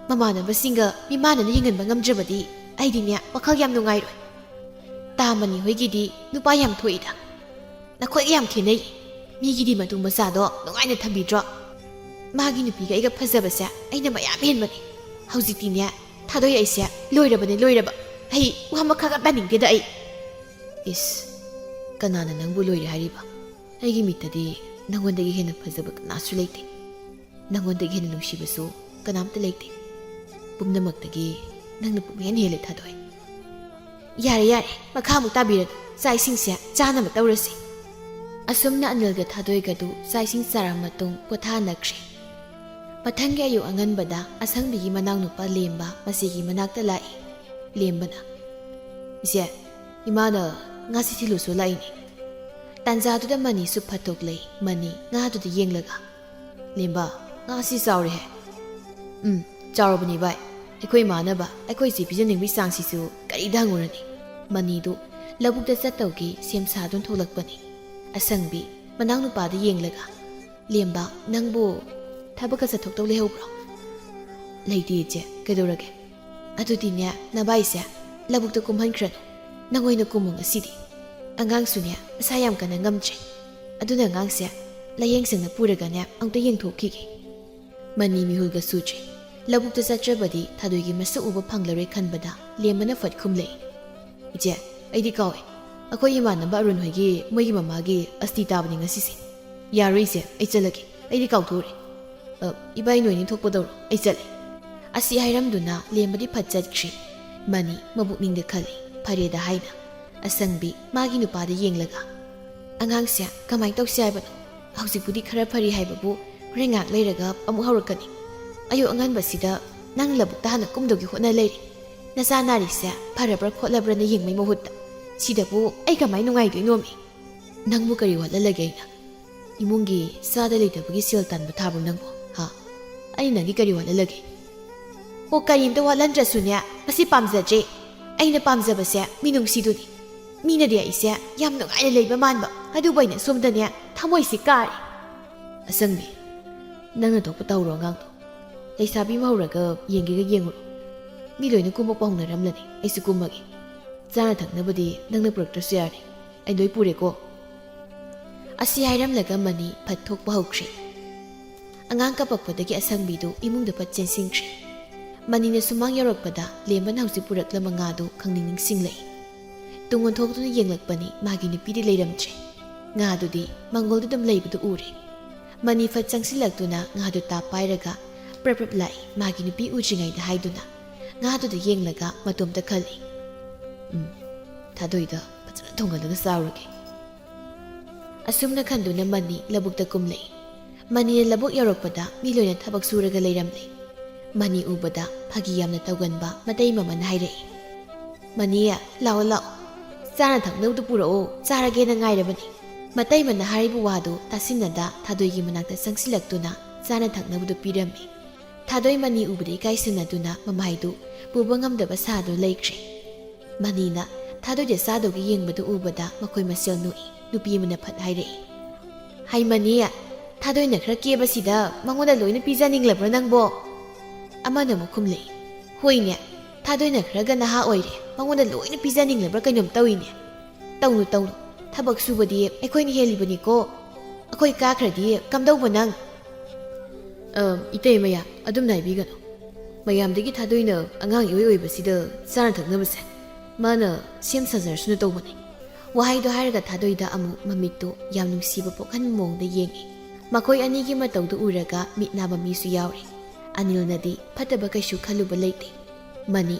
ꯃꯃꯥꯟꯅꯕꯁꯤꯡꯒ ꯃꯤꯃꯥꯟꯅꯅ ꯍꯤꯡꯍꯟꯕ ꯉꯝꯗ꯭ꯔꯕꯗꯤ ꯑꯩꯗꯤꯅꯦ ꯋꯥꯈꯜ ꯌꯥꯝ ꯅꯨꯡꯉꯥꯏꯔꯣꯏ꯫ ꯇꯥ ꯃꯅꯤ ꯍꯣꯏꯒꯤꯗꯤ ꯅꯨꯄꯥ ꯌꯥꯝ ꯊꯣꯛꯏꯗ꯫ ꯅꯈꯣꯏꯒ ꯌꯥꯝ ꯈꯦꯠꯅꯩ꯫ ꯃꯤꯒꯤꯗꯤ ꯃꯇꯨ ꯃꯆꯥꯗꯣ ꯅꯨꯡꯉꯥꯏꯅ ꯊꯝꯕꯤꯗ꯭ꯔꯣ? ꯃꯥꯒꯤ ꯅꯨꯄꯤꯒ ꯑꯩꯒ ꯐꯖꯕꯁꯦ ꯑꯩꯅ ꯃꯌꯥꯝ ꯍꯦꯟꯕꯅꯦ꯫ ꯍꯧꯖꯤꯛꯇꯤꯅꯦ, ꯊꯥꯗꯣꯏ, ꯑꯩꯁꯦ ꯂꯣꯏꯔꯕꯅꯦ, ꯂꯣꯏꯔꯕ꯫ ꯑꯩ ꯋꯥ ꯃꯈꯥꯒ ꯇꯥꯅꯤꯡꯗꯦꯗ ꯑꯩ꯫" "ꯏꯁ, ꯀꯅꯥꯅ ꯅꯪꯕꯨ ꯂꯣꯏꯔꯦ ꯍꯥꯏꯔꯤꯕ? ꯑꯩꯒꯤ ꯃꯤꯠꯇꯗꯤ ꯅꯪꯉꯣꯟꯗꯒꯤ ꯍꯦꯟꯅ ꯐꯖꯕ ꯀꯅꯥꯁꯨ ꯂꯩꯇꯦ꯫ ꯅꯪꯉꯣꯟꯗꯒꯤ ꯍꯦꯟꯅ ꯅꯨꯡꯁꯤꯕꯁꯨ ꯀꯅꯥꯝꯇ ꯂꯩꯇꯦ꯫ ꯄꯨꯝꯅꯃꯛꯇꯒꯤ ꯅꯪꯅ ꯄꯨꯡꯍꯦꯟ ꯍꯦꯜꯂꯦ, ꯊꯥꯗꯣꯏ꯫" "ꯌꯥꯔꯦ, ꯌꯥꯔꯦ, ꯃꯈꯥ ꯑꯃꯨꯛ ꯇꯥꯕꯤꯔꯅꯨ꯫ ꯆꯥꯛ ꯏꯁꯤꯡꯁꯦ ꯆꯥꯅꯕ ꯇꯧꯔꯁꯤ꯫" ꯑꯁꯨꯝꯅ ꯑꯅꯤꯜꯒ ꯊꯥꯗꯣꯏꯒꯗꯨ ꯆꯥꯛ ꯏꯁꯤꯡ ꯆꯥꯔꯕ ꯃꯇꯨꯡ ꯄꯣꯊꯥꯅꯈ꯭ꯔꯦ꯫ ꯃꯊꯪꯒꯤ ꯑꯌꯨꯛ ꯑꯉꯟꯕꯗ ꯑꯁꯪꯕꯤꯒꯤ ꯃꯅꯥꯎꯅꯨꯄꯥ ꯂꯦꯝꯕ ꯃꯁꯤꯒꯤ ꯃꯅꯥꯛꯇ ꯂꯥꯛꯏ꯫ ꯂꯦꯝꯕꯅ, "ꯏꯆꯦ, ꯏꯃꯥꯅ ꯉꯥꯁꯤ ꯊꯤꯜꯂꯨꯁꯨ ꯂꯥꯛꯏꯅꯦ꯫" ꯇꯥꯟꯖꯥꯗꯨꯗ ꯃꯅꯤꯁꯨ ꯐꯠꯊꯣꯛꯂꯛꯏ꯫ ꯃꯅꯤ ꯉꯥꯗꯨꯗ ꯌꯦꯡꯂꯒ, "ꯂꯦꯝꯕ, ꯉꯥꯁꯤ ꯆꯥꯎꯔꯦꯍꯦ꯫" "ꯎꯝ, ꯆꯥꯎꯔꯕꯅꯤ ꯚꯥꯏ꯫ ꯑꯩꯈꯣꯏ ꯏꯃꯥꯅꯕ ꯑꯩꯈꯣꯏ ꯏꯆꯦ ꯄꯤꯖꯅꯤꯡꯕꯒꯤ ꯆꯥꯡꯁꯤꯁꯨ ꯀꯔꯤꯗ ꯍꯪꯉꯨꯔꯅꯤ꯫" ꯃꯅꯤꯗꯨ ꯂꯧꯕꯨꯛꯇ ꯆꯠꯇꯧꯒꯤ ꯁꯦꯝ ꯁꯥꯗꯨꯅ ꯊꯣꯛꯂꯛꯄꯅꯤ꯫ ꯑꯁꯪꯕꯤ ꯃꯅꯥꯎꯅꯨꯄꯥꯗ ꯌꯦꯡꯂꯒ, "ꯂꯦꯝꯕ, ꯅꯪꯕꯨ ꯊꯕꯛꯀ ꯆꯠꯊꯣꯛꯇꯧ ꯂꯩꯍꯧꯕ꯭ꯔꯣ?" "ꯂꯩꯇꯦ ꯏꯆꯦ, ꯀꯩꯗꯧꯔꯒꯦ?" "ꯑꯗꯨꯗꯤꯅꯦ, ꯅꯚꯥꯏꯁꯦ ꯂꯧꯕꯨꯛꯇ ꯀꯨꯝꯍꯟꯈ꯭ꯔꯅꯨ꯫ ꯅꯪ ꯑꯣꯏꯅ ꯀꯨꯝꯃꯨ ꯉꯁꯤꯗꯤ꯫ ꯑꯉꯥꯡꯁꯨꯅꯦ ꯃꯁꯥ ꯌꯥꯝ ꯀꯟꯅ ꯉꯝꯗ꯭ꯔꯦ꯫ ꯑꯗꯨꯅ ꯑꯉꯥꯡꯁꯦ ꯂꯥꯌꯦꯡ ꯁꯪꯗ ꯄꯨꯔꯒꯅꯦ ꯑꯃꯨꯛꯇ ꯌꯦꯡꯊꯣꯛꯈꯤꯒꯦ꯫" ꯃꯅꯤ ꯃꯤꯍꯨꯜꯒ ꯁꯨꯗ꯭ꯔꯤ꯫ ꯂꯧꯕꯨꯛꯇ ꯆꯠꯇ꯭ꯔꯕꯗꯤ ꯊꯥꯗꯣꯏꯒꯤ ꯃꯁꯛ ꯎꯕ ꯐꯪꯂꯔꯣꯏ ꯈꯟꯕꯗ ꯂꯦꯝꯕꯅ ꯐꯠ ꯈꯨꯝꯂꯛꯏ꯫ "ꯏꯆꯦ, ꯑꯩꯗꯤ ꯀꯥꯎꯋꯦ꯫ ꯑꯩꯈꯣꯏ ꯏꯃꯥꯟꯅꯕ ꯑꯔꯨꯟ ꯍꯣꯏꯒꯤ ꯃꯣꯏꯒꯤ ꯃꯃꯥꯒꯤ ꯑꯁꯇꯤ ꯇꯥꯕꯅꯤ ꯉꯁꯤꯁꯦ꯫ ꯌꯥꯔꯣꯏ ꯏꯆꯦ, ꯑꯩ ꯆꯠꯂꯒꯦ꯫ ꯑꯩꯗꯤ ꯀꯥꯎꯊꯣꯛꯎꯔꯦ꯫ ꯑ, ꯏꯕꯥꯏ ꯅꯣꯏꯅꯤ ꯊꯣꯛꯄ ꯇꯧꯔꯣ, ꯑꯩ ꯆꯠꯂꯦ꯫" ꯑꯁꯤ ꯍꯥꯏꯔꯝꯗꯨꯅ ꯂꯦꯝꯕꯗꯤ ꯐꯠ ꯆꯠꯈ꯭ꯔꯤ꯫ ꯃꯅꯤ ꯃꯕꯨꯛꯅꯤꯡꯗ ꯈꯜꯂꯤ, "ꯐꯔꯦꯗ" ꯍꯥꯏꯅ꯫ ꯑꯁꯪꯕꯤ ꯃꯥꯒꯤ ꯅꯨꯄꯥꯗ ꯌꯦꯡꯂꯒ, "ꯑꯉꯥꯡꯁꯦ ꯀꯃꯥꯏꯅ ꯇꯧꯁꯤ ꯍꯥꯏꯕꯅꯣ? ꯍꯧꯖꯤꯛꯄꯨꯗꯤ ꯈꯔ ꯐꯔꯤ ꯍꯥꯏꯕꯕꯨ ꯍꯣꯔꯦꯟ ꯉꯥꯏꯍꯥꯛ ꯂꯩꯔꯒ ꯑꯃꯨꯛ ꯍꯧꯔꯛꯀꯅꯤ꯫ ꯑꯌꯨꯛ ꯑꯉꯟꯕꯁꯤꯗ ꯅꯪ ꯂꯧꯕꯨꯛꯇ ꯍꯥꯟꯅ ꯀꯨꯝꯗꯧꯒꯤ ꯍꯣꯠꯅ ꯂꯩꯔꯦ꯫ ꯅꯆꯥ ꯅꯥꯔꯤꯁꯦ ꯐꯔꯕ꯭ꯔꯥ ꯈꯣꯠꯂꯕ꯭ꯔꯥꯅ ꯌꯦꯡꯕꯩ ꯃꯍꯨꯠꯇ ꯁꯤꯗꯕꯨ ꯑꯩ ꯀꯃꯥꯏꯅ ꯅꯨꯡꯉꯥꯏꯗꯣꯏꯅꯣꯃꯤ? ꯅꯪꯕꯨ ꯀꯔꯤ ꯋꯥꯠꯍꯜꯂꯒꯦ ꯑꯩꯅ? ꯏꯃꯨꯡꯒꯤ ꯆꯥꯗ ꯂꯩꯇꯕꯒꯤ ꯁꯦꯜ ꯇꯥꯟꯕ ꯊꯥꯕ꯭ꯔꯣ ꯅꯪꯕꯨ? ꯍꯥ? ꯑꯩ ꯅꯪꯒꯤ ꯀꯔꯤ ꯋꯥꯠꯍꯜꯂꯒꯦ?" "ꯑꯣ, ꯀꯔꯤꯝꯇ ꯋꯥꯠꯍꯟꯗ꯭ꯔꯁꯨꯅꯦ, ꯃꯁꯤ ꯄꯥꯝꯖꯗ꯭ꯔꯦ꯫ ꯑꯩꯅ ꯄꯥꯝꯖꯕꯁꯦ ꯃꯤꯅꯨꯡꯁꯤꯗꯨꯅꯤ꯫ ꯃꯤꯅꯗꯤ ꯑꯩꯁꯦ ꯌꯥꯝ ꯅꯨꯡꯉꯥꯏꯅ ꯂꯩꯕ ꯃꯥꯟꯕ, ꯑꯗꯨꯕꯨ ꯑꯩꯅ ꯁꯣꯝꯗꯅꯦ ꯊꯃꯣꯏꯁꯤ ꯀꯥꯔꯦ꯫" "ꯑꯁꯪꯕꯤ, ꯅꯪꯅ ꯊꯣꯛꯄ ꯇꯧꯔꯣ ꯑꯉꯥꯡꯗꯣ꯫ ꯂꯩꯁꯥꯕꯤ ꯑꯃ ꯍꯧꯔꯒ ꯌꯦꯡꯒꯦꯒ ꯌꯦꯡꯉꯨꯔꯣ꯫ ꯃꯤ ꯂꯣꯏꯅ ꯀꯨꯝꯃꯛꯄ ꯍꯧꯅꯔꯝꯂꯅꯤ, ꯑꯩꯁꯨ ꯀꯨꯝꯃꯒꯦ꯫ ꯆꯥꯅ ꯊꯛꯅꯕꯗꯤ ꯅꯪꯅ ꯄꯨꯔꯛꯇ꯭ꯔꯁꯨ ꯌꯥꯔꯦ, ꯑꯩ ꯂꯣꯏ ꯄꯨꯔꯦꯀꯣ꯫" ꯑꯁꯤ ꯍꯥꯏꯔꯝꯂꯒ ꯃꯅꯤ ꯐꯠ ꯊꯣꯛꯄ ꯍꯧꯈ꯭ꯔꯦ꯫ ꯑꯉꯥꯡ ꯀꯞꯄꯛꯄꯗꯒꯤ ꯑꯁꯪꯕꯤꯗꯨ ꯏꯃꯨꯡꯗ ꯐꯠ ꯆꯦꯟꯁꯤꯟꯈ꯭ꯔꯦ꯫ ꯃꯅꯤꯅ ꯁꯨꯃꯥꯡ ꯌꯧꯔꯛꯄꯗ ꯂꯦꯝꯕꯅ ꯍꯧꯖꯤꯛ ꯄꯨꯔꯛꯂꯝꯕ ꯉꯥꯗꯨ ꯈꯪꯅꯤꯡ ꯅꯤꯡꯁꯤꯡꯂꯛꯏ꯫ ꯇꯨꯡ ꯑꯣꯟꯊꯣꯛꯇꯨꯅ ꯌꯦꯡꯂꯛꯄꯅꯤ, ꯃꯥꯒꯤ ꯅꯨꯄꯤꯗꯤ ꯂꯩꯔꯝꯗ꯭ꯔꯦ꯫ ꯉꯥꯗꯨꯗꯤ ꯃꯪꯒꯣꯜꯗ ꯑꯗꯨꯝ ꯂꯩꯕꯗꯨ ꯎꯔꯦ꯫ ꯃꯅꯤ ꯐꯠ ꯆꯪꯁꯤꯜꯂꯛꯇꯨꯅ ꯉꯥꯗꯨ ꯇꯥꯞ ꯄꯥꯏꯔꯒ ꯄ꯭ꯔꯞ ꯄ꯭ꯔꯞ ꯂꯥꯛꯏ, ꯃꯥꯒꯤ ꯅꯨꯄꯤ ꯎꯗ꯭ꯔꯤꯉꯩꯗ ꯍꯥꯏꯗꯨꯅ꯫ ꯉꯥꯗꯨꯗ ꯌꯦꯡꯂꯒ ꯃꯇꯣꯝꯇ ꯈꯜꯂꯤ, "ꯎꯝ, ꯊꯥꯗꯣꯏꯗ ꯐꯖꯅ ꯊꯣꯡꯍꯜꯂꯒ ꯆꯥꯔꯨꯔꯒꯦ꯫" ꯑꯁꯨꯝꯅ ꯈꯟꯗꯨꯅ ꯃꯅꯤ ꯂꯧꯕꯨꯛꯇ ꯀꯨꯝꯂꯛꯏ꯫ ꯃꯅꯤꯅ ꯂꯧꯕꯨꯛ ꯌꯧꯔꯛꯄꯗ ꯃꯤ ꯂꯣꯏꯅ ꯊꯕꯛ ꯁꯨꯔꯒ ꯂꯩꯔꯝꯂꯦ꯫ ꯃꯅꯤ ꯎꯕꯗ ꯐꯥꯒꯤ ꯌꯥꯝꯅ ꯇꯧꯒꯟꯕ ꯃꯇꯩ ꯃꯃꯟ ꯍꯥꯏꯔꯛꯏ, "ꯃꯅꯤ, ꯂꯥꯛꯑꯣ ꯂꯥꯛꯑꯣ, ꯆꯥꯅ ꯊꯛꯅꯕꯗꯨ ꯄꯨꯔꯛꯑꯣ, ꯆꯥꯔꯒꯦꯅ ꯉꯥꯏꯔꯕꯅꯤ"꯫ ꯃꯇꯩꯃꯅ ꯍꯥꯏꯔꯤꯕ ꯋꯥꯗꯨ ꯇꯥꯁꯤꯟꯅꯗ ꯊꯥꯗꯣꯏꯒꯤ ꯃꯅꯥꯛꯇ ꯆꯪꯁꯤꯜꯂꯛꯇꯨꯅ ꯆꯥꯅ ꯊꯛꯅꯕꯗꯨ ꯄꯤꯔꯝꯃꯤ꯫ ꯊꯥꯗꯣꯏ ꯃꯅꯤ ꯎꯕꯗ ꯏꯀꯥꯏꯁꯤꯟꯅꯗꯨꯅ ꯃꯃꯥꯏꯗꯨ ꯄꯨꯕ ꯉꯝꯗꯕ ꯁꯥꯗꯨꯅ ꯂꯩꯈ꯭ꯔꯦ꯫ ꯃꯅꯤꯅ ꯊꯥꯗꯣꯏꯗ ꯆꯥꯗꯧꯒꯤ ꯌꯦꯡꯕꯗꯨ ꯎꯕꯗ ꯃꯈꯣꯏ ꯃꯁꯦꯜ ꯅꯣꯛꯏ꯫ ꯅꯨꯄꯤ ꯑꯃꯅ ꯐꯠ ꯍꯥꯏꯔꯛꯏ, "ꯍꯩ ꯃꯅꯤ, ꯊꯥꯗꯣꯏꯅ ꯈꯔ ꯀꯦꯕꯁꯤꯗ ꯃꯉꯣꯟꯗ ꯂꯣꯏꯅ ꯄꯤꯖꯅꯤꯡꯂꯕ꯭ꯔꯣ ꯅꯪꯕꯣ?" ꯑꯃꯅ ꯑꯃꯨꯛ ꯈꯨꯝꯂꯛꯏ, "ꯍꯣꯏꯅꯦ, ꯊꯥꯗꯣꯏꯅ ꯈꯔꯒ ꯅꯍꯥ ꯑꯣꯏꯔꯦ, ꯃꯉꯣꯟꯗ ꯂꯣꯏꯅ ꯄꯤꯖꯅꯤꯡꯂꯕ꯭ꯔꯥ ꯀꯩꯅꯣꯝ ꯇꯧꯏꯅꯦ꯫ ꯇꯧꯅꯨ ꯇꯧꯅꯨ, ꯊꯕꯛ ꯁꯨꯕꯗꯤ ꯑꯩꯈꯣꯏꯅ ꯍꯦꯜꯂꯤꯕꯅꯤꯀꯣ꯫ ꯑꯩꯈꯣꯏ ꯀꯥꯈ꯭ꯔꯗꯤ ꯀꯝꯗꯧꯕ ꯅꯪ?" "ꯑ, ꯏꯇꯩ ꯃꯌꯥꯝ, ꯑꯗꯨꯝꯅ ꯍꯥꯏꯕꯤꯒꯅꯨ꯫ ꯃꯌꯥꯝꯗꯒꯤ ꯊꯥꯗꯣꯏꯅ ꯑꯉꯥꯡ ꯏꯑꯣꯏ ꯑꯣꯏꯕꯁꯤꯗ ꯆꯥꯅ ꯊꯛꯅꯕꯁꯦ ꯃꯥꯅ ꯁꯦꯝ ꯁꯥꯖꯔꯁꯅꯨ ꯇꯧꯕꯅꯤ"꯫ ꯋꯥꯍꯩꯗꯣ ꯍꯥꯏꯔꯒ ꯊꯥꯗꯣꯏꯗ ꯑꯃꯨꯛ ꯃꯃꯤꯠꯇꯣ ꯌꯥꯝ ꯅꯨꯡꯁꯤꯕ ꯄꯣꯛꯍꯟꯕ ꯃꯑꯣꯡꯗ ꯌꯦꯡꯉꯤ꯫ ꯃꯈꯣꯏ ꯑꯅꯤꯒꯤ ꯃꯇꯧꯗꯨ ꯎꯔꯒ ꯃꯤꯠ ꯅꯥꯕ ꯃꯤꯁꯨ ꯌꯥꯎꯔꯤ꯫ ꯑꯅꯤꯜꯅꯗꯤ ꯐꯠꯇꯕ ꯀꯩꯁꯨ ꯈꯜꯂꯨꯕ ꯂꯩꯇꯦ꯫ ꯃꯅꯤ,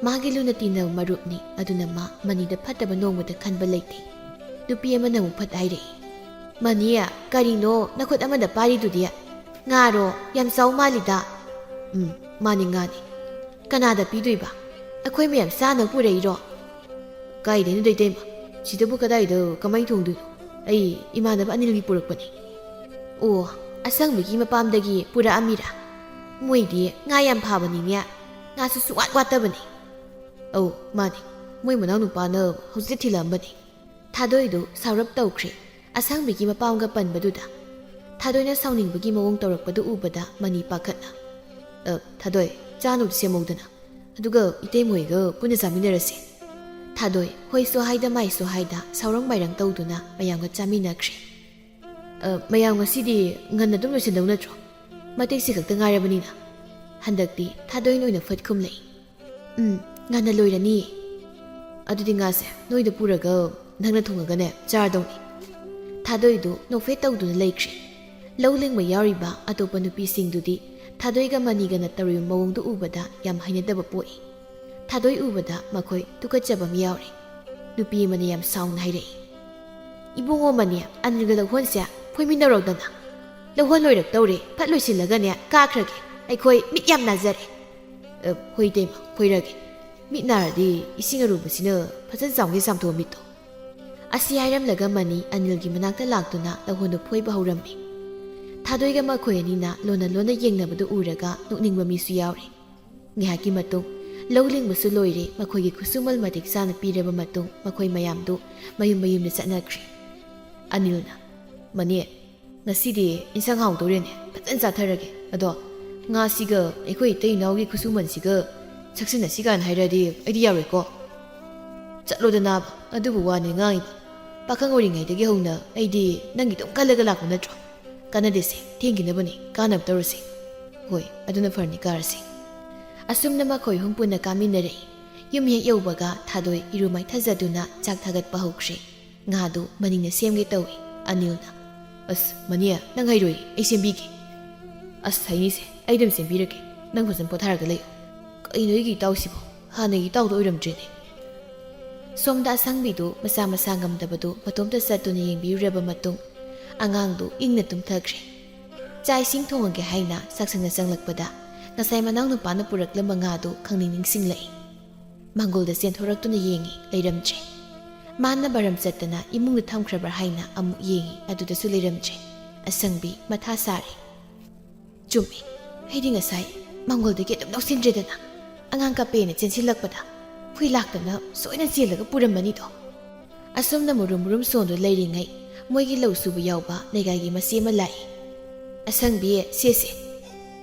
ꯃꯥꯒꯤ ꯂꯨꯅ ꯇꯤꯟꯅꯕ ꯃꯔꯨꯞꯅꯤ, ꯑꯗꯨꯅ ꯃꯥ ꯃꯅꯤꯗ ꯐꯠꯇꯕ ꯅꯣꯡꯃꯇ ꯈꯟꯕ ꯂꯩꯇꯦ꯫ ꯅꯨꯄꯤ ꯑꯃꯅ ꯑꯃꯨꯛ ꯐꯠ ꯍꯥꯏꯔꯛꯏ, "ꯃꯅꯤ, ꯀꯔꯤꯅꯣ ꯅꯈꯨꯠ ꯑꯃꯗ ꯄꯥꯏꯔꯤꯗꯨꯗꯤ? ꯉꯥꯔꯣ? ꯌꯥꯝ ꯆꯥꯎ ꯃꯥꯜꯂꯤꯗ!" "ꯎꯝ, ꯃꯥꯅꯤ, ꯉꯥꯅꯤ"꯫ "ꯀꯅꯥꯗ ꯄꯤꯗꯣꯏꯕ? ꯑꯩꯈꯣꯏ ꯃꯌꯥꯝ ꯆꯥꯅꯕ ꯄꯨꯔꯛꯏꯔꯣ?" "ꯀꯥꯏꯗꯩꯅꯣꯗ ꯏꯇꯩꯃ, ꯁꯤꯗꯕꯨ ꯀꯗꯥꯏꯗ ꯀꯃꯥꯏꯅ ꯊꯣꯡꯗꯣꯏꯅꯣ? ꯑꯩ ꯏꯃꯥꯟꯅꯕ ꯑꯅꯤꯜꯒꯤ ꯄꯨꯔꯛꯄꯅꯤ"꯫ "ꯑꯣ, ꯑꯁꯪꯕꯒꯤ ꯃꯄꯥꯝꯗꯒꯤ ꯄꯨꯔꯛꯑꯝꯃꯤꯔꯥ? ꯃꯣꯏꯗꯤ ꯉꯥ ꯌꯥꯝ ꯐꯥꯕꯅꯤꯅꯦ, ꯉꯥꯁꯨ ꯁꯨꯡꯋꯥꯠ ꯋꯥꯠꯇꯕꯅꯤ"꯫ "ꯑꯧ, ꯃꯥꯅꯤ, ꯃꯣꯏ ꯃꯅꯥꯎꯅꯨꯄꯥꯅ ꯍꯧꯖꯤꯛꯇ ꯊꯤꯜꯂꯛꯑꯝꯕꯅꯤ"꯫ ꯊꯥꯗꯣꯏꯗꯨ ꯁꯥꯎꯔꯞ ꯇꯧꯈ꯭ꯔꯦ꯫ ꯑꯁꯪꯕꯤꯒꯤ ꯃꯄꯥꯝꯒ ꯄꯟꯕꯗꯨꯗ ꯊꯥꯗꯣꯏꯅ ꯁꯥꯎꯅꯤꯡꯕꯒꯤ ꯃꯑꯣꯡ ꯇꯧꯔꯛꯄꯗꯨ ꯎꯕꯗ ꯃꯅꯤ ꯄꯥꯈꯠꯅ, "ꯑ, ꯊꯥꯗꯣꯏ, ꯆꯥꯅꯕ ꯁꯦꯝꯍꯧꯗꯅ, ꯑꯗꯨꯒ ꯏꯇꯩꯃꯣꯏꯒ ꯄꯨꯟꯅ ꯆꯥꯃꯤꯟꯅꯔꯁꯦ"꯫ ꯊꯥꯗꯣꯏ ꯍꯣꯏꯁꯨ ꯍꯥꯏꯗ ꯃꯥꯏꯁꯨ ꯍꯥꯏꯗ ꯁꯥꯎꯔꯪ ꯃꯥꯏꯔꯪ ꯇꯧꯗꯨꯅ ꯃꯌꯥꯝꯒ ꯆꯥꯃꯤꯟꯅꯈ꯭ꯔꯦ꯫ "ꯑ, ꯃꯌꯥꯝ ꯉꯁꯤꯗꯤ ꯉꯟꯅ ꯑꯗꯨꯝ ꯂꯣꯏꯁꯤꯟꯗꯧ ꯅꯠꯇ꯭ꯔꯣ? ꯃꯇꯦꯛꯁꯤ ꯈꯛꯇ ꯉꯥꯏꯔꯕꯅꯤꯅ"꯫ ꯍꯟꯗꯛꯇꯤ ꯊꯥꯗꯣꯏꯅ ꯑꯣꯏꯅ ꯐꯠ ꯈꯨꯝꯂꯛꯏ꯫ "ꯎꯝ, ꯉꯟꯅ ꯂꯣꯏꯔꯅꯤꯌꯦ꯫ ꯑꯗꯨꯗꯤ ꯉꯥꯁꯦ ꯅꯣꯏꯗ ꯄꯨꯔꯒ ꯅꯪꯅ ꯊꯣꯡꯉꯒꯅꯦ ꯆꯥꯔꯗꯧꯅꯤ"꯫ ꯊꯥꯗꯣꯏꯗꯨ ꯅꯣꯛꯐꯦꯠ ꯇꯧꯗꯨꯅ ꯂꯩꯈ꯭ꯔꯦ꯫ ꯂꯧ ꯂꯤꯡꯕ ꯌꯥꯎꯔꯤꯕ ꯑꯇꯣꯞꯄ ꯅꯨꯄꯤꯁꯤꯡꯗꯨꯗꯤ ꯊꯥꯗꯣꯏꯒ ꯃꯅꯤꯒꯅ ꯇꯧꯔꯤꯕ ꯃꯑꯣꯡꯗꯨ ꯎꯕꯗ ꯌꯥꯝ ꯍꯩꯅꯗꯕ ꯄꯣꯛꯏ꯫ ꯊꯥꯗꯣꯏ ꯎꯕꯗ ꯃꯈꯣꯏ ꯇꯨꯀꯠꯆꯕ ꯑꯃ ꯌꯥꯎꯔꯦ꯫ ꯅꯨꯄꯤ ꯑꯃꯅ ꯌꯥꯝ ꯁꯥꯎꯅ ꯍꯥꯏꯔꯛꯏ, "ꯏꯕꯨꯡꯉꯣ ꯃꯅꯤ, ꯑꯅꯤꯜꯒ ꯂꯧꯍꯣꯟꯁꯦ ꯐꯣꯏꯃꯤꯟꯅꯔꯣꯗꯅ"꯫ "ꯂꯧꯍꯣꯟ ꯂꯣꯏꯔꯛꯇꯧꯔꯦ, ꯐꯠ ꯂꯣꯏꯁꯤꯜꯂꯒꯅꯦ ꯀꯥꯈ꯭ꯔꯒꯦ꯫ ꯑꯩꯈꯣꯏ ꯃꯤꯠ ꯌꯥꯝ ꯅꯥꯖꯔꯦ꯫" "ꯑ, ꯍꯣꯏ ꯏꯇꯩꯃ, ꯈꯣꯏꯔꯒꯦ꯫ ꯃꯤꯠ ꯅꯥꯔꯗꯤ ꯏꯁꯤꯡ ꯑꯔꯨꯕꯁꯤꯅ ꯐꯖꯅ ꯆꯥꯝꯒꯦ ꯆꯥꯝꯊꯣꯛꯑꯣ ꯃꯤꯠꯇꯣ꯫" ꯑꯁꯤ ꯍꯥꯏꯔꯝꯂꯒ ꯃꯅꯤ ꯑꯅꯤꯜꯒꯤ ꯃꯅꯥꯛꯇ ꯂꯥꯛꯇꯨꯅ ꯂꯧꯍꯣꯟꯗꯨ ꯐꯣꯏꯕ ꯍꯧꯔꯝꯃꯤ꯫ ꯊꯥꯗꯣꯏꯒ ꯃꯈꯣꯏ ꯑꯅꯤꯅ ꯂꯣꯟꯅ ꯂꯣꯟꯅ ꯌꯦꯡꯅꯕꯗꯨ ꯎꯔꯒ ꯅꯣꯛꯅꯤꯡꯕ ꯃꯤꯁꯨ ꯌꯥꯎꯔꯤ꯫ ꯉꯥꯏꯍꯥꯛꯀꯤ ꯃꯇꯨꯡ ꯂꯧ ꯂꯤꯡꯕꯁꯨ ꯂꯣꯏꯔꯦ꯫ ꯃꯈꯣꯏꯒꯤ ꯈꯨꯠꯁꯨꯃꯜ ꯃꯇꯤꯛ ꯆꯥꯅ ꯄꯤꯔꯕ ꯃꯇꯨꯡ ꯃꯈꯣꯏ ꯃꯌꯥꯝꯗꯨ ꯃꯌꯨꯝ ꯃꯌꯨꯝꯗ ꯆꯠꯅꯈ꯭ꯔꯦ꯫ ꯑꯅꯤꯜꯅ, "ꯃꯅꯦ, ꯉꯁꯤꯗꯤ ꯏꯟꯁꯥꯡ ꯍꯥꯎꯗꯧꯔꯦꯅꯦ, ꯐꯖꯅ ꯆꯥꯊꯔꯒꯦ꯫ ꯑꯗꯣ ꯉꯥꯁꯤꯒ ꯑꯩꯈꯣꯏ ꯏꯇꯩ ꯏꯅꯥꯎꯒꯤ ꯈꯨꯠꯁꯨꯃꯟꯁꯤꯒ ꯆꯥꯛꯁꯤꯟꯅꯁꯤ ꯀꯥꯏꯅ ꯍꯥꯏꯔꯗꯤ ꯑꯩꯗꯤ ꯌꯥꯔꯣꯏꯀꯣ꯫" "ꯆꯠꯂꯣꯗ ꯅꯥꯕ, ꯑꯗꯨꯕꯨ ꯋꯥꯅꯦ ꯉꯥꯡꯉꯤꯕ꯫ ꯄꯥꯈꯪ ꯑꯣꯏꯔꯤꯉꯩꯗꯒꯤ ꯍꯧꯅ ꯑꯩꯗꯤ ꯅꯪꯒꯤ ꯑꯗꯨꯝ ꯈꯜꯂꯒ ꯂꯥꯛꯄ ꯅꯠꯇ꯭ꯔꯣ? ꯀꯥꯟꯅꯗꯦꯁꯦ, ꯊꯦꯡꯈꯤꯅꯕꯅꯤ, ꯀꯥꯟꯅꯕ ꯇꯧꯔꯁꯦ꯫ ꯍꯣꯏ, ꯑꯗꯨꯅ ꯐꯔꯅꯤ, ꯀꯥꯔꯁꯦ꯫" ꯑꯁꯨꯝꯅ ꯃꯈꯣꯏ ꯑꯍꯨꯝ ꯄꯨꯟꯅ ꯀꯥꯃꯤꯟꯅꯔꯛꯏ꯫ ꯌꯨꯝ ꯍꯦꯛ ꯌꯧꯕꯒ ꯊꯥꯗꯣꯏ ꯏꯔꯨ ꯃꯥꯏꯊꯖꯗꯨꯅ ꯆꯥꯛ ꯊꯥꯒꯠꯄ ꯍꯧꯈ꯭ꯔꯦ꯫ ꯉꯥꯗꯨ ꯃꯅꯤꯡꯅ ꯁꯦꯝꯒꯦ ꯇꯧꯏ꯫ ꯑꯅꯤꯜꯅ, "ꯑꯁ, ꯃꯅꯤ, ꯅꯪ ꯍꯩꯔꯣꯏ, ꯑꯩ ꯁꯦꯝꯕꯤꯒꯦ꯫" "ꯑꯁ, ꯍꯩꯅꯤꯁꯦ, ꯑꯩ ꯑꯗꯨꯝ ꯁꯦꯝꯕꯤꯔꯒꯦ꯫ ꯅꯪ ꯐꯖꯅ ꯄꯣꯊꯥꯔꯒ ꯂꯩꯌꯨ꯫" "ꯀꯩꯅꯣ ꯑꯩꯒꯤ ꯏꯇꯥꯎꯁꯤꯕꯣ? ꯍꯥꯟꯅꯒꯤ ꯏꯇꯥꯎꯗꯣ ꯑꯣꯏꯔꯝꯗ꯭ꯔꯦꯅꯦ꯫" ꯁꯣꯝꯗ ꯑꯁꯪꯕꯤꯗꯨ ꯃꯁꯥ ꯃꯁꯥ ꯉꯝꯗꯕꯗꯨ ꯃꯇꯣꯝꯇ ꯆꯠꯇꯨꯅ ꯌꯦꯡꯕꯤꯔꯨꯔꯕ ꯃꯇꯨꯡ, ꯑꯉꯥꯡꯗꯨ ꯏꯪꯅ ꯇꯨꯝꯊꯈ꯭ꯔꯦ꯫ ꯆꯥꯛ ꯏꯁꯤꯡ ꯊꯣꯡꯉꯒꯦ ꯍꯥꯏꯅ ꯆꯥꯛꯁꯪꯗ ꯆꯪꯂꯛꯄꯗ, ꯉꯁꯥꯏ ꯃꯅꯥꯎꯅꯨꯄꯥꯅ ꯄꯨꯔꯛꯂꯝꯕ ꯉꯥꯗꯨ ꯈꯪꯅꯤꯡ ꯅꯤꯡꯁꯤꯡꯂꯛꯏ꯫ ꯃꯥꯡꯒꯣꯜꯗ ꯆꯦꯟꯊꯣꯔꯛꯇꯨꯅ ꯌꯦꯡꯉꯤ, ꯂꯩꯔꯝꯗ꯭ꯔꯦ꯫ ꯃꯥꯅ ꯕꯥꯔꯝ ꯆꯠꯇꯅ ꯏꯃꯨꯡꯗ ꯊꯝꯈ꯭ꯔꯕ꯭ꯔꯥ ꯍꯥꯏꯅ ꯑꯃꯨꯛ ꯌꯦꯡꯉꯤ, ꯑꯗꯨꯗꯁꯨ ꯂꯩꯔꯝꯗ꯭ꯔꯦ꯫ ꯑꯁꯪꯕꯤ ꯃꯊꯥ ꯁꯥꯔꯦ꯫ ꯆꯨꯝꯃꯤ, ꯑꯩꯗꯤ ꯉꯁꯥꯏ ꯃꯥꯡꯒꯣꯜꯗꯒꯤ ꯑꯗꯨꯝ ꯂꯧꯁꯤꯟꯗ꯭ꯔꯦꯗꯅ꯫ ꯑꯉꯥꯡ ꯀꯞꯄꯦꯅ ꯆꯦꯟꯁꯤꯜꯂꯛꯄꯗ ꯍꯨꯏ ꯂꯥꯛꯇꯅ ꯁꯣꯏꯅ ꯆꯦꯜꯂꯒ ꯄꯨꯔꯝꯃꯅꯤꯗꯣ꯫ ꯑꯁꯨꯝꯅ ꯃꯨꯔꯨꯝ ꯃꯨꯔꯨꯝ ꯁꯣꯟꯗꯨꯅ ꯂꯩꯔꯤꯉꯩ, ꯃꯣꯏꯒꯤ ꯂꯧ ꯁꯨꯕ ꯌꯥꯎꯕ ꯂꯩꯀꯥꯏꯒꯤ ꯃꯆꯦ ꯑꯃ ꯂꯥꯛꯏ꯫ "ꯑꯁꯪꯕꯤ, ꯁꯦ ꯁꯦ,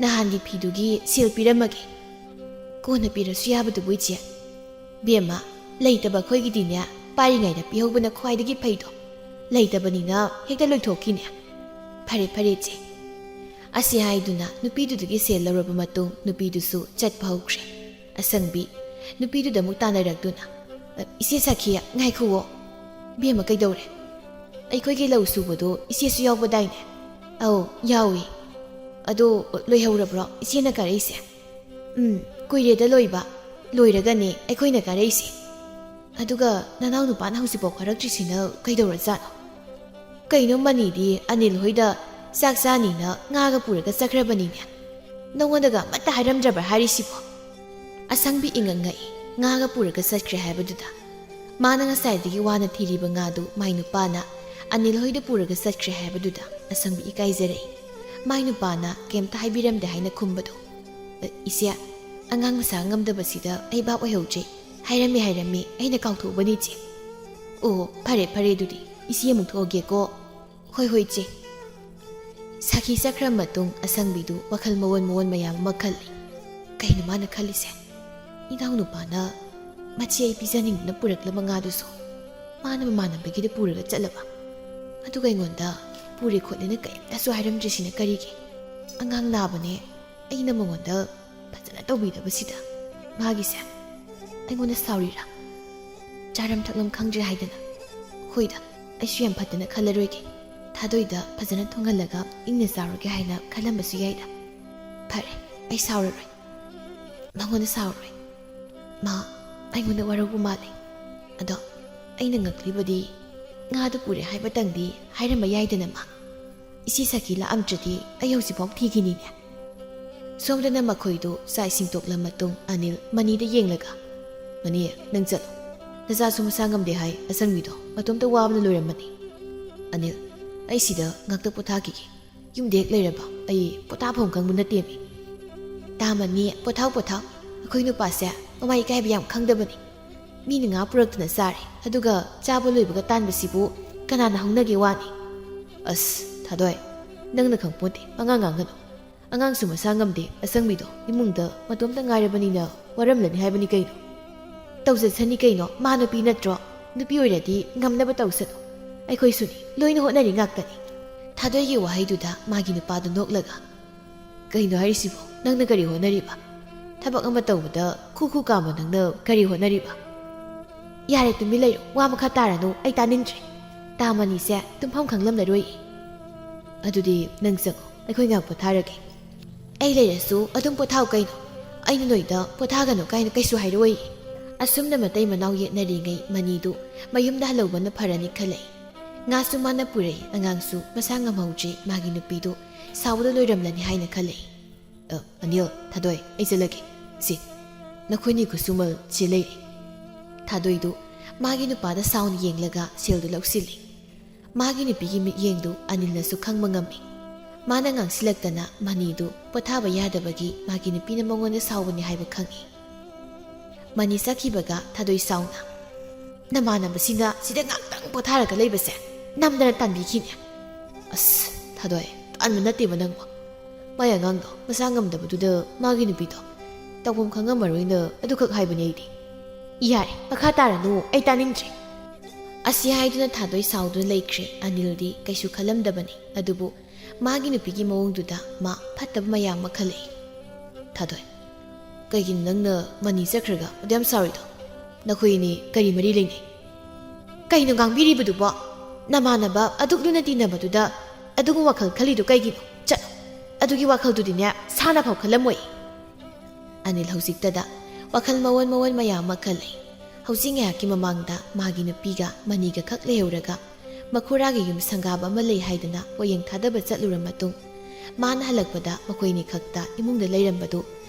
ꯅꯍꯥꯟꯒꯤ ꯐꯤꯗꯨꯒꯤ ꯁꯦꯜ ꯄꯤꯔꯝꯃꯒꯦ꯫" "ꯀꯣꯟꯅ ꯄꯤꯔꯁꯨ ꯌꯥꯕꯗꯨꯕꯨ, ꯏꯆꯦ?" "ꯕꯦꯝꯃ, ꯂꯩꯇꯕ ꯑꯩꯈꯣꯏꯒꯤꯗꯤꯅꯦ, ꯄꯥꯏꯔꯤꯉꯩꯗ ꯄꯤꯍꯧꯕꯅ ꯈ꯭ꯋꯥꯏꯗꯒꯤ ꯐꯩꯗꯣ꯫ ꯂꯩꯇꯕꯅꯤꯅ ꯍꯦꯛꯇ ꯂꯣꯏꯊꯣꯛꯈꯤꯅꯦ꯫" "ꯐꯔꯦ ꯐꯔꯦ, ꯏꯆꯦ꯫" ꯑꯁꯤ ꯍꯥꯏꯗꯨꯅ ꯅꯨꯄꯤꯗꯨꯗꯒꯤ ꯁꯦꯜ ꯂꯧꯔꯕ ꯃꯇꯨꯡ, ꯅꯨꯄꯤꯗꯨꯁꯨ ꯆꯠꯄ ꯍꯧꯈ꯭ꯔꯦ꯫ ꯑꯁꯪꯕꯤ ꯅꯨꯄꯤꯗꯨꯗ ꯑꯃꯨꯛ ꯇꯥꯟꯅꯔꯛꯇꯨꯅ, "ꯏꯆꯦ ꯁꯈꯤ, ꯉꯥꯏꯈꯨꯋꯣ꯫" "ꯕꯦꯝꯃ, ꯀꯩꯗꯧꯔꯦ?" "ꯑꯩꯈꯣꯏꯒꯤ ꯂꯧ ꯁꯨꯕꯗꯣ ꯏꯆꯦꯁꯨ ꯌꯥꯎꯕꯗꯥꯏꯅꯦ?" "ꯑꯧ, ꯌꯥꯎꯏ꯫" "ꯑꯗꯣ ꯂꯣꯏꯍꯧꯔꯕ꯭ꯔꯣ ꯏꯆꯦꯅ ꯀꯥꯔꯛꯏꯁꯦ?" "ꯎꯝ, ꯀꯨꯏꯔꯦꯗ ꯂꯣꯏꯕ꯫ ꯂꯣꯏꯔꯒꯅꯦ ꯑꯩꯈꯣꯏꯅ ꯀꯥꯔꯛꯏꯁꯦ꯫ ꯑꯗꯨꯒ ꯅꯅꯥꯎ ꯅꯨꯄꯥꯅ ꯍꯧꯖꯤꯛꯐꯥꯎ ꯀꯥꯔꯛꯇ꯭ꯔꯤꯁꯤꯅ ꯀꯩꯗꯧꯔꯖꯥꯠꯅꯣ?" "ꯀꯩꯅꯣ, ꯃꯅꯤꯗꯤ ꯑꯅꯤꯜ ꯍꯣꯏꯗ "ꯆꯥꯛ ꯆꯥꯅꯤꯅ ꯉꯥꯒ ꯄꯨꯔꯒ ꯆꯠꯈ꯭ꯔꯕꯅꯤꯅꯦ꯫ ꯅꯉꯣꯟꯗꯒ ꯑꯃꯠꯇ ꯍꯥꯏꯔꯝꯗ꯭ꯔꯕ꯭ꯔꯥ ꯍꯥꯏꯔꯤꯁꯤꯕꯣ?" ꯑꯁꯪꯕꯤ ꯏꯉꯛ ꯉꯛꯏ꯫ ꯉꯥꯒ ꯄꯨꯔꯒ ꯆꯠꯈ꯭ꯔꯦ ꯍꯥꯏꯕꯗꯨꯗ꯫ ꯃꯥꯅ ꯉꯁꯥꯏꯗꯒꯤ ꯋꯥꯅ ꯊꯤꯔꯤꯕ ꯉꯥꯗꯨ ꯃꯥꯏ ꯅꯨꯄꯥꯅ ꯑꯅꯤꯜ ꯍꯣꯏꯗ ꯄꯨꯔꯒ ꯆꯠꯈ꯭ꯔꯦ ꯍꯥꯏꯕꯗꯨꯗ ꯑꯁꯪꯕꯤ ꯏꯀꯥꯏꯖꯔꯛꯏ꯫ ꯃꯥꯏ ꯅꯨꯄꯥꯅ ꯀꯩꯝꯇ ꯍꯥꯏꯕꯤꯔꯝꯗꯦ ꯍꯥꯏꯅ ꯈꯨꯝꯕꯗꯣ꯫ "ꯑ, ꯏꯆꯦ, ꯑꯉꯥꯡ ꯃꯁꯥ ꯉꯝꯗꯕꯁꯤꯗ ꯑꯩ ꯚꯥꯞ ꯑꯣꯏꯍꯧꯗ꯭ꯔꯦ꯫ ꯍꯥꯏꯔꯝꯃꯦ, ꯍꯥꯏꯔꯝꯃꯦ, ꯑꯩꯅ ꯀꯥꯎꯊꯣꯛꯎꯕꯅꯤ, ꯏꯆꯦ꯫ ꯑꯣ, ꯐꯔꯦ, ꯐꯔꯦ, ꯑꯗꯨꯗꯤ ꯏꯆꯦ ꯑꯃꯨꯛ ꯊꯣꯛꯑꯒꯦꯀꯣ꯫" "ꯍꯣꯏ, ꯍꯣꯏ, ꯏꯆꯦ꯫" ꯁꯈꯤ ꯆꯠꯈ꯭ꯔ ꯃꯇꯨꯡ ꯑꯁꯪꯕꯤꯗꯨ ꯋꯥꯈꯜ ꯃꯑꯣꯟ ꯃꯑꯣꯟ ꯃꯌꯥꯝ ꯑꯃ ꯈꯜꯂꯤ꯫ ꯀꯩꯅꯣ ꯃꯥꯅ ꯈꯜꯂꯤꯁꯦ? ꯏꯅꯥꯎꯅꯨꯄꯥꯅ ꯃꯆꯦ ꯑꯩ ꯄꯤꯖꯅꯤꯡꯗꯨꯅ ꯄꯨꯔꯛꯂꯕ ꯉꯥꯗꯨꯁꯨ ꯃꯥꯅ ꯃꯃꯥꯟꯅꯕꯒꯤꯗ ꯄꯨꯔꯒ ꯆꯠꯂꯕ꯫ ꯑꯗꯨꯒ ꯑꯩꯉꯣꯟꯗ ꯄꯨꯔꯦ ꯈꯣꯠꯂꯦꯅ ꯀꯔꯤꯝꯇꯁꯨ ꯍꯥꯏꯔꯝꯗ꯭ꯔꯤꯁꯤꯅ ꯀꯔꯤꯒꯤ? ꯑꯉꯥꯡ ꯅꯥꯕꯅꯦ, ꯑꯩꯅ ꯃꯉꯣꯟꯗ ꯐꯖꯅ ꯇꯧꯕꯤꯗꯕꯁꯤꯗ ꯃꯥꯒꯤꯁꯦ ꯑꯩꯉꯣꯟꯗ ꯁꯥꯎꯔꯤꯔꯥ? ꯆꯥꯔꯝ ꯊꯛꯂꯝ ꯈꯪꯗ꯭ꯔꯦ ꯍꯥꯏꯗꯅ꯫ ꯍꯣꯏꯗ, ꯑꯩꯁꯨ ꯌꯥꯝ ꯐꯠꯇꯅ ꯈꯜꯂꯔꯣꯏꯒꯦ꯫ ꯊꯥꯗꯣꯏꯗ ꯐꯖꯅ ꯊꯣꯡꯍꯜꯂꯒ ꯏꯪꯅ ꯆꯥꯔꯨꯒꯦ ꯍꯥꯏꯅ ꯈꯜꯂꯝꯕꯁꯨ ꯌꯥꯏꯗ꯫ ꯐꯔꯦ, ꯑꯩ ꯁꯥꯎꯔꯔꯣꯏ꯫ ꯃꯉꯣꯟꯗ ꯁꯥꯎꯔꯔꯣꯏ꯫ ꯃꯥ ꯑꯩꯉꯣꯟꯗ ꯋꯥꯔꯧꯕ ꯃꯥꯜꯂꯦ꯫ ꯑꯗꯣ ꯑꯩꯅ ꯉꯛꯂꯤꯕꯗꯤ ꯉꯥꯗꯨ ꯄꯨꯔꯦ ꯍꯥꯏꯕꯇꯪꯗꯤ ꯍꯥꯏꯔꯝꯕ ꯌꯥꯏꯗꯅ ꯃꯥ꯫ ꯏꯆꯦ ꯁꯈꯤ ꯂꯥꯛꯑꯝꯗ꯭ꯔꯗꯤ ꯑꯩ ꯍꯧꯖꯤꯛꯐꯥꯎ ꯊꯤꯈꯤꯅꯤꯅꯦ꯫ ꯁꯣꯝꯗꯅ ꯃꯈꯣꯏꯗꯨ ꯆꯥꯛ ꯏꯁꯤꯡ ꯇꯣꯛꯂ ꯃꯇꯨꯡ ꯑꯅꯤꯜ ꯃꯅꯤꯗ ꯌꯦꯡꯂꯒ, "ꯃꯅꯤ, ꯅꯪ ꯆꯠꯂꯣ꯫ ꯅꯆꯥꯁꯨ ꯃꯁꯥ ꯉꯝꯗꯦ ꯍꯥꯏ ꯑꯁꯪꯕꯤꯗꯣ, ꯃꯇꯣꯝꯇ ꯋꯥꯕꯅ ꯂꯣꯏꯔꯝꯃꯅꯤ꯫ ꯑꯅꯤꯜ, ꯑꯩ ꯁꯤꯗ ꯉꯥꯛꯇ ꯄꯣꯊꯥꯈꯤꯒꯦ꯫ ꯌꯨꯝꯗ ꯍꯦꯛ ꯂꯩꯔꯕ ꯑꯩ ꯄꯣꯊꯥꯐꯝ ꯈꯪꯕ ꯅꯠꯇꯦꯃꯤ꯫" "ꯇꯥꯃꯅꯤ, ꯄꯣꯊꯥꯎ, ꯄꯣꯊꯥꯎ꯫ ꯑꯩꯈꯣꯏ ꯅꯨꯄꯥꯁꯦ ꯃꯃꯥ ꯏꯀꯥꯏꯕ ꯌꯥꯝ ꯈꯪꯗꯕꯅꯤ꯫ ꯃꯤꯅ ꯉꯥ ꯄꯨꯔꯛꯇꯅ ꯆꯥꯔꯦ, ꯑꯗꯨꯒ ꯆꯥꯕ ꯂꯣꯏꯕꯒ ꯇꯥꯟꯕꯁꯤꯕꯨ ꯀꯅꯥꯅ ꯍꯧꯅꯒꯦ ꯋꯥꯅꯤ?" "ꯑꯁ, ꯊꯥꯗꯣꯏ, ꯅꯪꯅ ꯈꯪꯄꯣꯟꯇꯦ, ꯄꯉꯥꯡ ꯉꯥꯡꯒꯅꯨ꯫ ꯑꯉꯥꯡꯁꯨ ꯃꯁꯥ ꯉꯝꯗꯦ, ꯑꯁꯪꯕꯤꯗꯣ ꯏꯃꯨꯡꯗ ꯃꯇꯣꯝꯇ ꯉꯥꯏꯔꯕꯅꯤꯅ ꯋꯥꯔꯝꯂꯅꯤ ꯍꯥꯏꯕꯅꯤ ꯀꯩꯅꯣ꯫ ꯇꯧꯖꯁꯅꯤ ꯀꯩꯅꯣ, ꯃꯥ ꯅꯨꯄꯤ ꯅꯠꯇ꯭ꯔꯣ? ꯅꯨꯄꯤ ꯑꯣꯏꯔꯗꯤ ꯉꯝꯅꯕ ꯇꯧꯁꯅꯨ꯫ ꯑꯩꯈꯣꯏꯁꯨꯅꯤ, ꯂꯣꯏꯅ ꯍꯣꯠꯅꯔꯤ ꯉꯥꯛꯇꯅꯤ꯫" ꯊꯥꯗꯣꯏꯒꯤ ꯋꯥꯍꯩꯗꯨꯗ ꯃꯥꯒꯤ ꯅꯨꯄꯥꯗꯨ ꯅꯣꯛꯂꯒ, "ꯀꯩꯅꯣ ꯍꯥꯏꯔꯤꯁꯤꯕꯣ? ꯅꯪꯅ ꯀꯔꯤ ꯍꯣꯠꯅꯔꯤꯕ? ꯊꯕꯛ ꯑꯃ ꯇꯧꯕꯗ ꯈꯨ ꯈꯨ ꯀꯥꯝꯕ ꯅꯪꯅ ꯀꯔꯤ ꯍꯣꯠꯅꯔꯤꯕ?" "ꯌꯥꯔꯦ, ꯇꯨꯃꯤꯟ ꯂꯩꯔꯣ꯫ ꯋꯥ ꯃꯈꯥ ꯇꯥꯔꯅꯨ, ꯑꯩ ꯇꯥꯅꯤꯡꯗ꯭ꯔꯦ꯫ ꯇꯥꯃꯅꯤꯁꯦ ꯇꯨꯝꯐꯝ ꯈꯪꯂꯝꯂꯔꯣꯏ꯫ ꯑꯗꯨꯗꯤ ꯅꯪ ꯆꯪꯉꯣ, ꯑꯩꯈꯣꯏ ꯉꯥꯏꯍꯥꯛ ꯄꯣꯊꯥꯔꯒꯦ꯫" "ꯑꯩ ꯂꯩꯔꯁꯨ ꯑꯗꯨꯝ ꯄꯣꯊꯥꯎ ꯀꯩꯅꯣ꯫ ꯑꯩꯅ ꯅꯣꯏꯗ ꯄꯣꯊꯥꯒꯅꯨ ꯀꯥꯏꯅ ꯀꯩꯁꯨ ꯍꯥꯏꯔꯛꯑꯣꯏ꯫" ꯑꯁꯨꯝꯅ ꯃꯇꯩ ꯃꯅꯥꯎ ꯌꯦꯠꯅꯔꯤꯉꯩ ꯃꯅꯤꯗꯨ ꯃꯌꯨꯝꯗ ꯍꯜꯍꯧꯕꯅ ꯐꯔꯅꯤ ꯈꯜꯂꯛꯏ꯫ ꯉꯥꯁꯨ ꯃꯥꯅ ꯄꯨꯔꯛꯏ, ꯑꯉꯥꯡꯁꯨ ꯃꯁꯥ ꯉꯝꯍꯧꯗ꯭ꯔꯤ꯫ ꯃꯥꯒꯤ ꯅꯨꯄꯤꯗꯨ ꯁꯥꯎꯕꯗ ꯂꯣꯏꯔꯝꯂꯅꯤ ꯍꯥꯏꯅ ꯈꯜꯂꯛꯏ꯫ "ꯑ, ꯑꯅꯤꯜ, ꯊꯥꯗꯣꯏ, ꯑꯩ ꯆꯠꯂꯒꯦ꯫ ꯁꯤ, ꯅꯈꯣꯏꯅꯤ ꯈꯨꯠꯁꯨꯃꯜ ꯁꯤ ꯂꯩꯔꯦ꯫" ꯊꯥꯗꯣꯏꯗꯨ ꯃꯥꯒꯤ ꯅꯨꯄꯥꯗ ꯁꯥꯎꯅ ꯌꯦꯡꯂꯒ ꯁꯦꯜꯗꯨ ꯂꯧꯁꯤꯜꯂꯤ꯫ ꯃꯥꯒꯤ ꯅꯨꯄꯤꯒꯤ ꯃꯤꯠꯌꯦꯡꯗꯨ ꯑꯅꯤꯜꯅꯁꯨ ꯈꯪꯕ ꯉꯝꯃꯤ꯫ ꯃꯥꯅ ꯉꯥꯡꯁꯤꯜꯂꯛꯇꯅ ꯃꯅꯤꯗꯨ ꯄꯣꯊꯥꯕ ꯌꯥꯗꯕꯒꯤ ꯃꯥꯒꯤ ꯅꯨꯄꯤꯅ ꯃꯉꯣꯟꯗ ꯁꯥꯎꯕꯅꯤ ꯍꯥꯏꯕ ꯈꯪꯏ꯫ ꯃꯅꯤ ꯆꯠꯈꯤꯕꯒ ꯊꯥꯗꯣꯏ ꯁꯥꯎꯅ, "ꯅꯃꯥꯟꯅꯕꯁꯤꯅ ꯁꯤꯗ ꯉꯥꯛꯇꯪ ꯄꯣꯊꯥꯔꯒ ꯂꯩꯕꯁꯦ ꯅꯝꯗꯅ ꯇꯥꯟꯕꯤꯈꯤꯅꯦ꯫" "ꯑꯁ, ꯊꯥꯗꯣꯏ, ꯇꯥꯟꯕ ꯅꯠꯇꯦꯕ ꯅꯪꯕꯣ꯫ ꯃꯥꯏ ꯑꯉꯥꯡꯗꯣ ꯃꯁꯥ ꯉꯝꯗꯕꯗꯨꯗ ꯃꯥꯒꯤ ꯅꯨꯄꯤꯗꯣ ꯇꯧꯐꯝ ꯈꯪꯉꯝꯃꯔꯣꯏꯅ ꯑꯗꯨꯈꯛ ꯍꯥꯏꯕꯅꯦ ꯑꯩꯗꯤ꯫" "ꯌꯥꯔꯦ, ꯃꯈꯥ ꯇꯥꯔꯅꯨ, ꯑꯩ ꯇꯥꯅꯤꯡꯗ꯭ꯔꯦ꯫" ꯑꯁꯤ ꯍꯥꯏꯗꯨꯅ ꯊꯥꯗꯣꯏ ꯁꯥꯎꯗꯨꯅ ꯂꯩꯈ꯭ꯔꯦ꯫ ꯑꯅꯤꯜꯗꯤ ꯀꯩꯁꯨ ꯈꯜꯂꯝꯗꯕꯅꯤ, ꯑꯗꯨꯕꯨ ꯃꯥꯒꯤ ꯅꯨꯄꯤꯒꯤ ꯃꯑꯣꯡꯗꯨꯗ ꯃꯥ ꯐꯠꯇꯕ ꯃꯌꯥꯝ ꯑꯃ ꯈꯜꯂꯛꯏ꯫ "ꯊꯥꯗꯣꯏ, ꯀꯩꯒꯤꯅꯣ ꯅꯪꯅ ꯃꯅꯤ ꯆꯠꯈ꯭ꯔꯒ ꯑꯗꯨ ꯌꯥꯝ ꯁꯥꯎꯔꯤꯗꯣ? ꯅꯈꯣꯏ ꯑꯅꯤ ꯀꯔꯤ ꯃꯔꯤ ꯂꯩꯅꯩ?" "ꯀꯩꯅꯣ ꯉꯥꯡꯕꯤꯔꯤꯕꯗꯨꯕꯣ? ꯅꯃꯥꯟꯅꯕ ꯑꯗꯨꯛ ꯂꯨꯅ ꯇꯤꯟꯅꯕꯗꯨꯗ ꯑꯗꯨꯒꯨꯝꯕ ꯋꯥꯈꯜ ꯈꯜꯂꯤꯗꯣ ꯀꯩꯒꯤꯅꯣ? ꯆꯠꯂꯣ, ꯑꯗꯨꯒꯤ ꯋꯥꯈꯜꯗꯨꯗꯤꯅꯦ ꯁꯥꯅ ꯐꯥꯎ ꯈꯜꯂꯝꯃꯣꯏ꯫" ꯑꯅꯤꯜ ꯍꯧꯖꯤꯛꯇꯗ ꯋꯥꯈꯜ ꯃꯑꯣꯟ ꯃꯑꯣꯟ ꯃꯌꯥꯝ ꯑꯃ ꯈꯜꯂꯛꯏ꯫ ꯍꯧꯖꯤꯛ ꯉꯥꯏꯍꯥꯛꯀꯤ ꯃꯃꯥꯡꯗ ꯃꯥꯒꯤ ꯅꯨꯄꯤꯒ ꯃꯅꯤꯒ ꯈꯛ ꯂꯩꯍꯧꯔꯒ ꯃꯈꯨꯔꯥꯒꯤ ꯌꯨꯝ ꯁꯪꯒꯥꯕ ꯑꯃ ꯂꯩ ꯍꯥꯏꯗꯅ ꯄꯣꯌꯦꯡ ꯊꯥꯗꯕ ꯆꯠꯂꯨꯔ ꯃꯇꯨꯡ, ꯃꯥꯅ ꯍꯜꯂꯛꯄꯗ ꯃꯈꯣꯏꯅꯤ ꯈꯛꯇ ꯏꯃꯨꯡꯗ ꯂꯩꯔꯝꯕꯗꯨ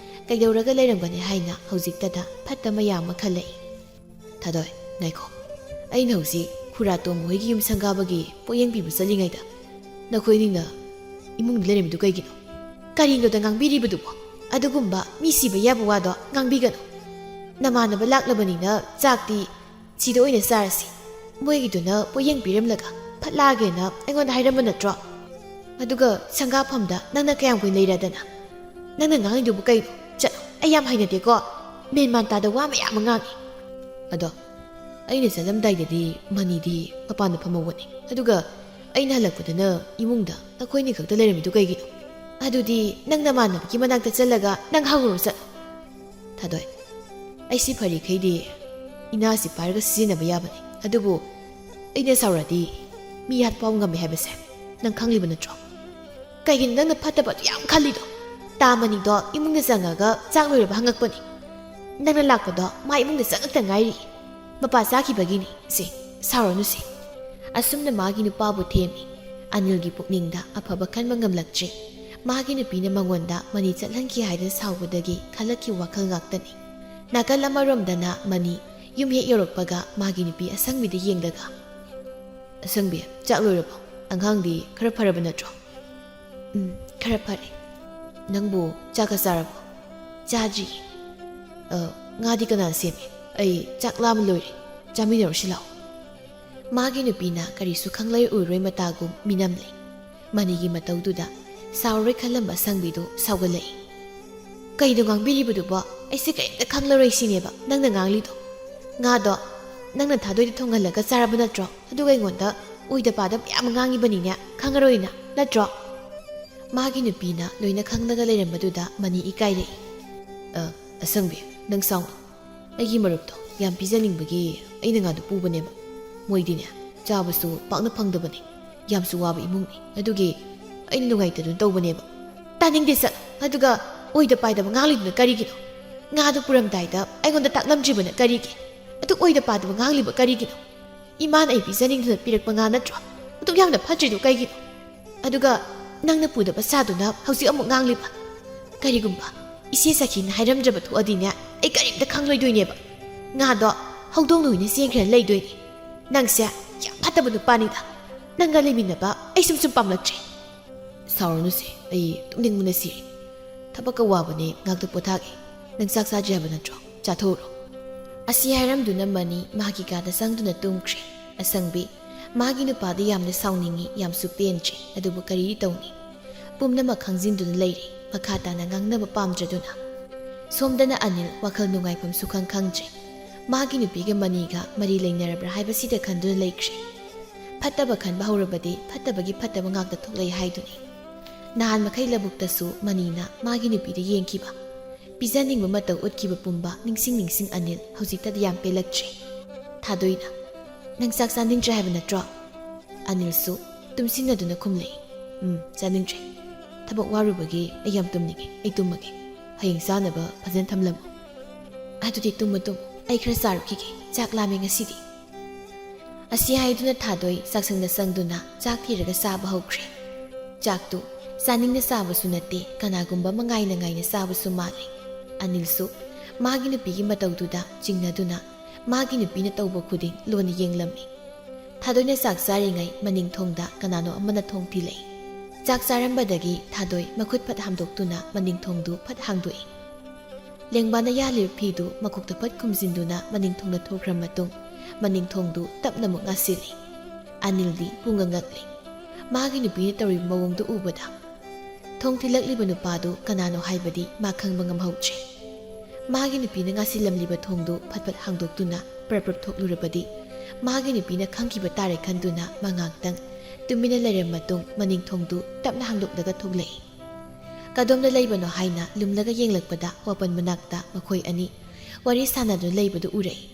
ꯀꯩꯗꯧꯔꯒ ꯂꯩꯔꯝꯒꯅꯤ ꯍꯥꯏꯅ ꯍꯧꯖꯤꯛꯇꯗ ꯐꯠꯇ ꯃꯌꯥꯝ ꯑꯃ ꯈꯜꯂꯛꯏ꯫ "ꯊꯥꯗꯣꯏ, ꯉꯥꯏꯈꯣ꯫ ꯑꯩꯅ ꯍꯧꯖꯤꯛ ꯈꯨꯔꯥ ꯇꯣꯝꯕ ꯍꯣꯏꯒꯤ ꯌꯨꯝ ꯁꯪꯒꯥꯕꯒꯤ ꯄꯣꯠꯌꯦꯡ ꯄꯤꯕ ꯆꯠꯂꯤꯉꯩꯗ ꯅꯈꯣꯏ ꯑꯅꯤꯅ ꯏꯃꯨꯡꯗ ꯂꯩꯔꯝꯃꯤꯗꯨ ꯀꯩꯒꯤꯅꯣ? ꯀꯔꯤꯅꯣꯗ ꯉꯥꯡꯕꯤꯔꯤꯕꯗꯨꯕꯣ? ꯑꯗꯨꯒꯨꯝꯕ ꯃꯤ ꯁꯤꯕ ꯌꯥꯕ ꯋꯥꯗꯣ ꯉꯥꯡꯕꯤꯒꯅꯨ꯫ ꯅꯃꯥꯟꯅꯕ ꯂꯥꯛꯂꯕꯅꯤꯅ ꯆꯥꯛꯇꯤ ꯁꯤꯗ ꯑꯣꯏꯅ ꯆꯥꯔꯁꯤ꯫ ꯃꯣꯏꯒꯤꯗꯨꯅ ꯄꯣꯠꯌꯦꯡ ꯄꯤꯔꯝꯂꯒ ꯐꯠ ꯂꯥꯛꯑꯒꯦꯅ ꯑꯩꯉꯣꯟꯗ ꯍꯥꯏꯔꯝꯕ ꯅꯠꯇ꯭ꯔꯣ? ꯑꯗꯨꯒ ꯁꯪꯒꯥꯐꯝꯗ ꯅꯪꯅ ꯀꯌꯥꯝ ꯀꯨꯏꯅ ꯂꯩꯔꯗꯅ? ꯅꯪꯅ ꯉꯥꯡꯉꯤꯗꯨꯕꯨ ꯀꯩꯅꯣ? ꯆꯠꯂꯣ, ꯑꯩ ꯌꯥꯝ ꯍꯩꯅꯗꯦꯀꯣ꯫ ꯃꯦꯟ ꯃꯥꯟ ꯇꯥꯗ ꯋꯥ ꯃꯌꯥꯝ ꯑꯃ ꯉꯥꯡꯉꯤ꯫" ꯑꯗꯣ ꯑꯩꯅ ꯆꯠꯂꯝꯗꯥꯏꯗꯗꯤ ꯃꯅꯤꯗꯤ ꯃꯄꯥꯟꯗ ꯐꯝꯍꯧꯕꯅꯤ, ꯑꯗꯨꯒ ꯑꯩꯅ ꯍꯜꯂꯛꯄꯗꯅ ꯏꯃꯨꯡꯗ ꯅꯈꯣꯏꯅꯤ ꯈꯛꯇ ꯂꯩꯔꯝꯃꯤꯗꯨ ꯀꯩꯒꯤꯅꯣ? ꯑꯗꯨꯗꯤ ꯅꯪ ꯅꯃꯥꯟꯅꯕꯒꯤ ꯃꯅꯥꯛꯇ ꯆꯠꯂꯒ ꯅꯪ ꯍꯪꯉꯨꯔꯣ, ꯆꯠꯂꯣ꯫ "ꯊꯥꯗꯣꯏ, ꯑꯩꯁꯤ ꯐꯔꯤꯈꯩꯗꯤ ꯏꯅꯥꯁꯤ ꯄꯥꯏꯔꯒ ꯁꯤꯖꯤꯟꯅꯕ ꯌꯥꯕꯅꯤ, ꯑꯗꯨꯕꯨ ꯑꯩꯅ ꯁꯥꯎꯔꯗꯤ ꯃꯤ ꯍꯥꯠꯄ ꯐꯥꯎ ꯉꯝꯃꯦ ꯍꯥꯏꯕꯁꯦ ꯅꯪ ꯈꯪꯂꯤꯕ ꯅꯠꯇ꯭ꯔꯣ? ꯀꯩꯒꯤꯅꯣ ꯅꯪꯅ ꯐꯠꯇꯕ ꯑꯗꯨ ꯌꯥꯝ ꯈꯜꯂꯤꯗꯣ? ꯇꯥ ꯃꯅꯤꯗꯣ ꯏꯃꯨꯡꯗ ꯆꯪꯉꯒ ꯆꯥꯛ ꯂꯣꯏꯔꯕ ꯍꯪꯉꯛꯄꯅꯤ꯫ ꯅꯪꯅ ꯂꯥꯛꯄꯗꯣ ꯃꯥ ꯏꯃꯨꯡꯗ ꯆꯪꯉꯛꯇ ꯉꯥꯏꯔꯤ꯫ ꯃꯄꯥ ꯆꯥꯈꯤꯕꯒꯤꯅꯤ꯫ ꯁꯦ, ꯁꯥꯎꯔꯅꯨꯁꯦ꯫ ꯑꯁꯨꯝꯅ ꯃꯥꯒꯤ ꯅꯨꯄꯥꯕꯨ ꯊꯦꯝꯃꯤ꯫ ꯑꯅꯤꯜꯒꯤ ꯄꯨꯛꯅꯤꯡꯗ ꯑꯐꯕ ꯈꯟꯕ ꯉꯝꯂꯛꯇ꯭ꯔꯦ꯫ ꯃꯥꯒꯤ ꯅꯨꯄꯤꯅ ꯃꯉꯣꯟꯗ ꯃꯅꯤ ꯆꯠꯍꯟꯈꯤ ꯍꯥꯏꯗꯨꯅ ꯁꯥꯎꯕꯗꯒꯤ ꯈꯜꯂꯛꯈꯤꯕ ꯋꯥꯈꯜ ꯉꯥꯛꯇꯅꯤ꯫ ꯅꯥꯀꯜ ꯑꯃꯔꯣꯝꯗꯅ ꯃꯅꯤ ꯌꯨꯝ ꯍꯦꯛ ꯌꯧꯔꯛꯄꯒ ꯃꯥꯒꯤ ꯅꯨꯄꯤ ꯑꯁꯪꯕꯤꯗ ꯌꯦꯡꯂꯒ, "ꯑꯁꯪꯕꯤ, ꯆꯥꯛ ꯂꯣꯏꯔꯕꯣ? ꯑꯉꯥꯡꯗꯤ ꯈꯔ ꯐꯔꯕ ꯅꯠꯇ꯭ꯔꯣ?" "ꯎꯝ, ꯈꯔ ꯐꯔꯦ꯫ ꯅꯪꯕꯨ ꯆꯥꯛꯀ ꯆꯥꯔꯕꯣ?" "ꯆꯥꯗ꯭ꯔꯤꯌꯦ꯫ ꯑ, ꯉꯥꯗꯤ ꯀꯅꯥꯅ ꯁꯦꯝꯃꯤ? ꯑꯩ ꯆꯥꯛ ꯂꯥꯝꯕ ꯂꯣꯏꯔꯦ꯫ ꯆꯥꯃꯤꯟꯅꯔꯨꯁꯤ ꯂꯥꯛꯑꯣ꯫" ꯃꯥꯒꯤ ꯅꯨꯄꯤꯅ ꯀꯔꯤꯁꯨ ꯈꯪꯂꯣꯏ ꯎꯔꯣꯏ ꯃꯇꯥꯒꯨꯝ ꯃꯤꯅꯝꯂꯦ꯫ ꯃꯅꯤꯒꯤ ꯃꯇꯧꯗꯨꯗ ꯁꯥꯎꯔꯣꯏ ꯈꯜꯂꯝꯕ ꯑꯁꯪꯕꯤꯗꯨ ꯁꯥꯎꯒꯠꯂꯛꯏ꯫ "ꯀꯩꯅꯣ ꯉꯥꯡꯕꯤꯔꯤꯕꯗꯨꯕꯣ? ꯑꯩꯁꯦ ꯀꯔꯤꯝꯇ ꯈꯪꯂꯔꯣꯏ ꯁꯤꯅꯦꯕ ꯅꯪꯅ ꯉꯥꯡꯂꯤꯗꯣ꯫ ꯉꯥꯗꯣ ꯅꯪꯅ ꯊꯥꯗꯣꯏꯗ ꯊꯣꯡꯍꯜꯂꯒ ꯆꯥꯔꯕ ꯅꯠꯇ꯭ꯔꯣ? ꯑꯗꯨꯒ ꯑꯩꯉꯣꯟꯗ ꯑꯣꯏꯗ ꯄꯥꯗꯕ ꯌꯥꯝ ꯉꯥꯡꯉꯤꯕꯅꯤꯅꯦ, ꯈꯪꯉꯔꯣꯏꯅ, ꯅꯠꯇ꯭ꯔꯣ?" ꯃꯥꯒꯤ ꯅꯨꯄꯤꯅ ꯂꯣꯏꯅ ꯈꯪꯂꯒ ꯂꯩꯔꯝꯕꯗꯨꯗ ꯃꯅꯤ ꯏꯀꯥꯏꯔꯛꯏ꯫ "ꯑ, ꯑꯁꯪꯕꯤ, ꯅꯪ ꯁꯥꯎꯅꯨ꯫ ꯑꯩꯒꯤ ꯃꯔꯨꯞꯇꯣ ꯌꯥꯝ ꯄꯤꯖꯅꯤꯡꯕꯒꯤ ꯑꯩꯅ ꯉꯥꯗꯨ ꯄꯨꯕꯅꯦꯕ꯫ ꯃꯣꯏꯗꯤꯅꯦ, ꯆꯥꯕꯁꯨ ꯄꯥꯛꯅ ꯐꯪꯗꯕꯅꯤ, ꯌꯥꯝꯁꯨ ꯋꯥꯕ ꯏꯃꯨꯡꯅꯤ꯫ ꯑꯗꯨꯒꯤ ꯑꯩꯅ ꯅꯨꯡꯉꯥꯏꯇꯗꯨꯅ ꯇꯧꯕꯅꯦꯕ꯫" "ꯇꯥꯅꯤꯡꯗꯦ, ꯆꯠꯂꯣ꯫ ꯑꯗꯨꯒ ꯑꯣꯏꯗ ꯄꯥꯏꯗꯕ ꯉꯥꯡꯂꯤꯗꯨꯅ ꯀꯔꯤꯒꯤꯅꯣ? ꯉꯥꯗꯨ ꯄꯨꯔꯝꯗꯥꯏꯗ ꯑꯩꯉꯣꯟꯗ ꯇꯥꯛꯂꯝꯗ꯭ꯔꯤꯕꯅ ꯀꯔꯤꯒꯤ? ꯑꯗꯨꯛ ꯑꯣꯏꯗ ꯄꯥꯗꯕ ꯉꯥꯡꯂꯤꯕ ꯀꯔꯤꯒꯤꯅꯣ? ꯏꯃꯥꯅ ꯑꯩ ꯄꯤꯖꯅꯤꯡꯗꯨꯅ ꯄꯤꯔꯛꯄ ꯉꯥ ꯅꯠꯇ꯭ꯔꯣ? ꯑꯗꯨꯛ ꯌꯥꯝꯅ ꯐꯠꯇ꯭ꯔꯤꯗꯨ ꯀꯩꯒꯤꯅꯣ? ꯑꯗꯨꯒ ꯅꯪꯅ ꯄꯨꯗꯕ ꯁꯥꯗꯨꯅ ꯍꯧꯖꯤꯛ ꯑꯃꯨꯛ ꯉꯥꯡꯂꯤꯕ? ꯀꯔꯤꯒꯨꯝꯕ ꯏꯆꯦ ꯁꯈꯤꯅ ꯍꯥꯏꯔꯝꯗ꯭ꯔꯕ ꯊꯣꯛꯑꯗꯤꯅꯦ, ꯑꯩ ꯀꯔꯤꯝꯇ ꯈꯪꯂꯣꯏꯗꯣꯏꯅꯦꯕ꯫ ꯉꯥꯗꯣ ꯍꯧꯗꯣꯡꯅ ꯑꯣꯏꯅ ꯆꯦꯟꯈ꯭ꯔꯦꯅ ꯂꯩꯗꯣꯏꯅꯦ꯫ ꯅꯪꯁꯦ ꯌꯥꯝ ꯐꯠꯇꯕ ꯅꯨꯄꯥꯅꯤꯗ꯫ ꯅꯪꯒ ꯂꯩꯃꯤꯟꯅꯕ ꯑꯩ ꯁꯨꯝ ꯁꯨꯝ ꯄꯥꯝꯂꯛꯇ꯭ꯔꯦ꯫" "ꯁꯥꯎꯔꯅꯨꯁꯦ, ꯑꯩ ꯇꯨꯝꯅꯤꯡꯕꯅ ꯁꯤꯔꯦ꯫ ꯊꯕꯛꯀ ꯋꯥꯕꯅꯦ, ꯉꯥꯛꯇ ꯄꯣꯊꯥꯒꯦ꯫ ꯅꯪ ꯆꯥꯛ ꯆꯥꯗ꯭ꯔꯤ ꯍꯥꯏꯕ ꯅꯠꯇ꯭ꯔꯣ? ꯆꯥꯊꯣꯛꯎꯔꯣ꯫" ꯑꯁꯤ ꯍꯥꯏꯔꯝꯗꯨꯅ ꯃꯅꯤ ꯃꯥꯒꯤ ꯀꯥꯗ ꯆꯪꯗꯨꯅ ꯇꯨꯝꯈ꯭ꯔꯦ꯫ ꯑꯁꯪꯕꯤ ꯃꯥꯒꯤ ꯅꯨꯄꯥꯗ ꯌꯥꯝꯅ ꯁꯥꯎꯅꯤꯡꯉꯤ, ꯌꯥꯝꯁꯨ ꯄꯦꯟꯗ꯭ꯔꯦ꯫ ꯑꯗꯨꯕꯨ ꯀꯔꯤꯗꯤ ꯇꯧꯅꯤ? ꯄꯨꯝꯅꯃꯛ ꯈꯪꯖꯤꯟꯗꯨꯅ ꯂꯩꯔꯤ, ꯃꯈꯥ ꯇꯥꯅ ꯉꯥꯡꯅꯕ ꯄꯥꯝꯗ꯭ꯔꯗꯨꯅ꯫ ꯁꯣꯝꯗꯅ ꯑꯅꯤꯜ ꯋꯥꯈꯜ ꯅꯨꯡꯉꯥꯏꯐꯝ ꯁꯨꯈꯪ ꯈꯪꯗ꯭ꯔꯦ꯫ ꯃꯥꯒꯤ ꯅꯨꯄꯤꯒ ꯃꯅꯤꯒ ꯃꯔꯤ ꯂꯩꯅꯔꯕ꯭ꯔꯥ ꯍꯥꯏꯕꯁꯤꯗ ꯈꯟꯗꯨꯅ ꯂꯩꯈ꯭ꯔꯦ꯫ ꯐꯠꯇꯕ ꯈꯟꯕ ꯍꯧꯔꯕꯗꯤ ꯐꯠꯇꯕꯒꯤ ꯐꯠꯇꯕ ꯉꯥꯛꯇ ꯊꯣꯛꯂꯛꯏ ꯍꯥꯏꯗꯨꯅꯤ꯫ ꯅꯍꯥꯟ ꯃꯈꯩ ꯂꯧꯕꯨꯛꯇꯁꯨ ꯃꯅꯤꯅ ꯃꯥꯒꯤ ꯅꯨꯄꯤꯗ ꯌꯦꯡꯈꯤꯕ, ꯄꯤꯖꯅꯤꯡꯕ ꯃꯇꯧ ꯎꯠꯈꯤꯕ ꯄꯨꯝꯕ ꯅꯤꯡꯁꯤꯡ ꯅꯤꯡꯁꯤꯡ ꯑꯅꯤꯜ ꯍꯧꯖꯤꯛꯇꯗꯤ ꯌꯥꯝ ꯄꯦꯜꯂꯛꯇ꯭ꯔꯦ꯫ ꯊꯥꯗꯣꯏꯅ, "ꯅꯪ ꯆꯥꯛ ꯆꯥꯅꯤꯡꯗ꯭ꯔꯦ ꯍꯥꯏꯕ ꯅꯠꯇ꯭ꯔꯣ?" ꯑꯅꯤꯜꯁꯨ ꯇꯨꯝꯁꯤꯟꯅꯗꯨꯅ ꯈꯨꯝꯂꯛꯏ꯫ "ꯎꯝ, ꯆꯥꯅꯤꯡꯗ꯭ꯔꯦ꯫ ꯊꯕꯛ ꯋꯥꯔꯨꯕꯒꯤ ꯑꯩ ꯌꯥꯝ ꯇꯨꯝꯅꯤꯡꯉꯦ꯫ ꯑꯩ ꯇꯨꯝꯃꯒꯦ꯫ ꯍꯌꯦꯡ ꯆꯥꯅꯕ ꯐꯖꯅ ꯊꯝꯂꯝꯃꯨ꯫" "ꯑꯗꯨꯗꯤ ꯇꯨꯝꯃꯣ, ꯇꯨꯝꯃꯣ꯫ ꯑꯩ ꯈꯔ ꯆꯥꯔꯨꯈꯤꯒꯦ꯫ ꯆꯥꯛ ꯂꯥꯝꯃꯦ ꯉꯁꯤꯗꯤ꯫" ꯑꯁꯤ ꯍꯥꯏꯗꯨꯅ ꯊꯥꯗꯣꯏ ꯆꯥꯛꯁꯪꯗ ꯆꯪꯗꯨꯅ ꯆꯥꯛ ꯊꯤꯔꯒ ꯆꯥꯕ ꯍꯧꯈ꯭ꯔꯦ꯫ ꯆꯥꯛꯇꯨ ꯆꯥꯅꯤꯡꯅ ꯆꯥꯕꯁꯨ ꯅꯠꯇꯦ, ꯀꯅꯥꯒꯨꯝꯕ ꯑꯃ ꯉꯥꯏꯅ ꯉꯥꯏꯅ ꯆꯥꯕꯁꯨ ꯃꯥꯜꯂꯤ꯫ ꯑꯅꯤꯜꯁꯨ ꯃꯥꯒꯤ ꯅꯨꯄꯤꯒꯤ ꯃꯇꯧꯗꯨꯗ ꯆꯤꯡꯅꯗꯨꯅ ꯃꯥꯒꯤ ꯅꯨꯄꯤꯅ ꯇꯧꯕ ꯈꯨꯗꯤꯡ ꯂꯣꯟꯅ ꯌꯦꯡꯂꯝꯃꯤ꯫ ꯊꯥꯗꯣꯏꯅ ꯆꯥꯛ ꯆꯥꯔꯤꯉꯩ ꯃꯅꯤꯡ ꯊꯣꯡꯗ ꯀꯅꯥꯅꯣ ꯑꯃꯅ ꯊꯣꯡ ꯊꯤꯜꯂꯛꯏ꯫ ꯆꯥꯛ ꯆꯥꯔꯝꯕꯗꯒꯤ ꯊꯥꯗꯣꯏ ꯃꯈꯨꯠ ꯐꯠ ꯍꯥꯝꯗꯣꯛꯇꯨꯅ ꯃꯅꯤꯡ ꯊꯣꯡꯗꯨ ꯐꯠ ꯍꯥꯡꯗꯣꯛꯏ꯫ ꯂꯦꯡꯕꯥꯅ ꯌꯥꯜꯂꯤꯕ ꯐꯤꯗꯨ ꯃꯀꯣꯛꯇ ꯐꯠ ꯈꯨꯝꯖꯤꯟꯗꯨꯅ ꯃꯅꯤꯡ ꯊꯣꯡꯗ ꯊꯣꯛꯈ꯭ꯔ ꯃꯇꯨꯡ, ꯃꯅꯤꯡ ꯊꯣꯡꯗꯨ ꯇꯞꯅ ꯑꯃꯨꯛ ꯉꯥꯁꯤꯜꯂꯤ꯫ ꯑꯅꯤꯜꯗꯤ ꯄꯨꯡꯉ ꯉꯛꯂꯤ꯫ ꯃꯥꯒꯤ ꯅꯨꯄꯤꯅ ꯇꯧꯔꯤꯕ ꯃꯑꯣꯡꯗꯨ ꯎꯕꯗ꯫ ꯊꯣꯡ ꯊꯤꯜꯂꯛꯂꯤꯕ ꯅꯨꯄꯥꯗꯨ ꯀꯅꯥꯅꯣ ꯍꯥꯏꯕꯗꯤ ꯃꯥ ꯈꯪꯕ ꯉꯝꯍꯧꯗ꯭ꯔꯦ꯫ ꯃꯥꯒꯤ ꯅꯨꯄꯤꯅ ꯉꯥꯁꯤꯜꯂꯝꯂꯤꯕ ꯊꯣꯡꯗꯨ ꯐꯠ ꯐꯠ ꯍꯥꯡꯗꯣꯛꯇꯨꯅ ꯄ꯭ꯔꯞ ꯄ꯭ꯔꯞ ꯊꯣꯛꯂꯨꯔꯕꯗꯤ ꯃꯥꯒꯤ ꯅꯨꯄꯤꯅ ꯈꯪꯈꯤꯕ ꯇꯥꯔꯦ ꯈꯟꯗꯨꯅ ꯃꯥ ꯉꯥꯛꯇꯪ ꯇꯨꯃꯤꯟꯅ ꯂꯩꯔꯕ ꯃꯇꯨꯡ ꯃꯅꯤꯡ ꯊꯣꯡꯗꯨ ꯇꯞꯅ ꯍꯥꯡꯗꯣꯛꯂꯒ ꯊꯣꯛꯂꯛꯏ꯫ ꯀꯗꯣꯝꯗ ꯂꯩꯕꯅꯣ ꯍꯥꯏꯅ ꯂꯨꯝꯂꯒ ꯌꯦꯡꯂꯛꯄꯗ ꯋꯥꯄꯟ ꯃꯅꯥꯛꯇ ꯃꯈꯣꯏ ꯑꯅꯤ ꯋꯥꯔꯤ ꯁꯥꯟꯅꯗꯨꯅ ꯂꯩꯕꯗꯨ ꯎꯔꯛꯏ꯫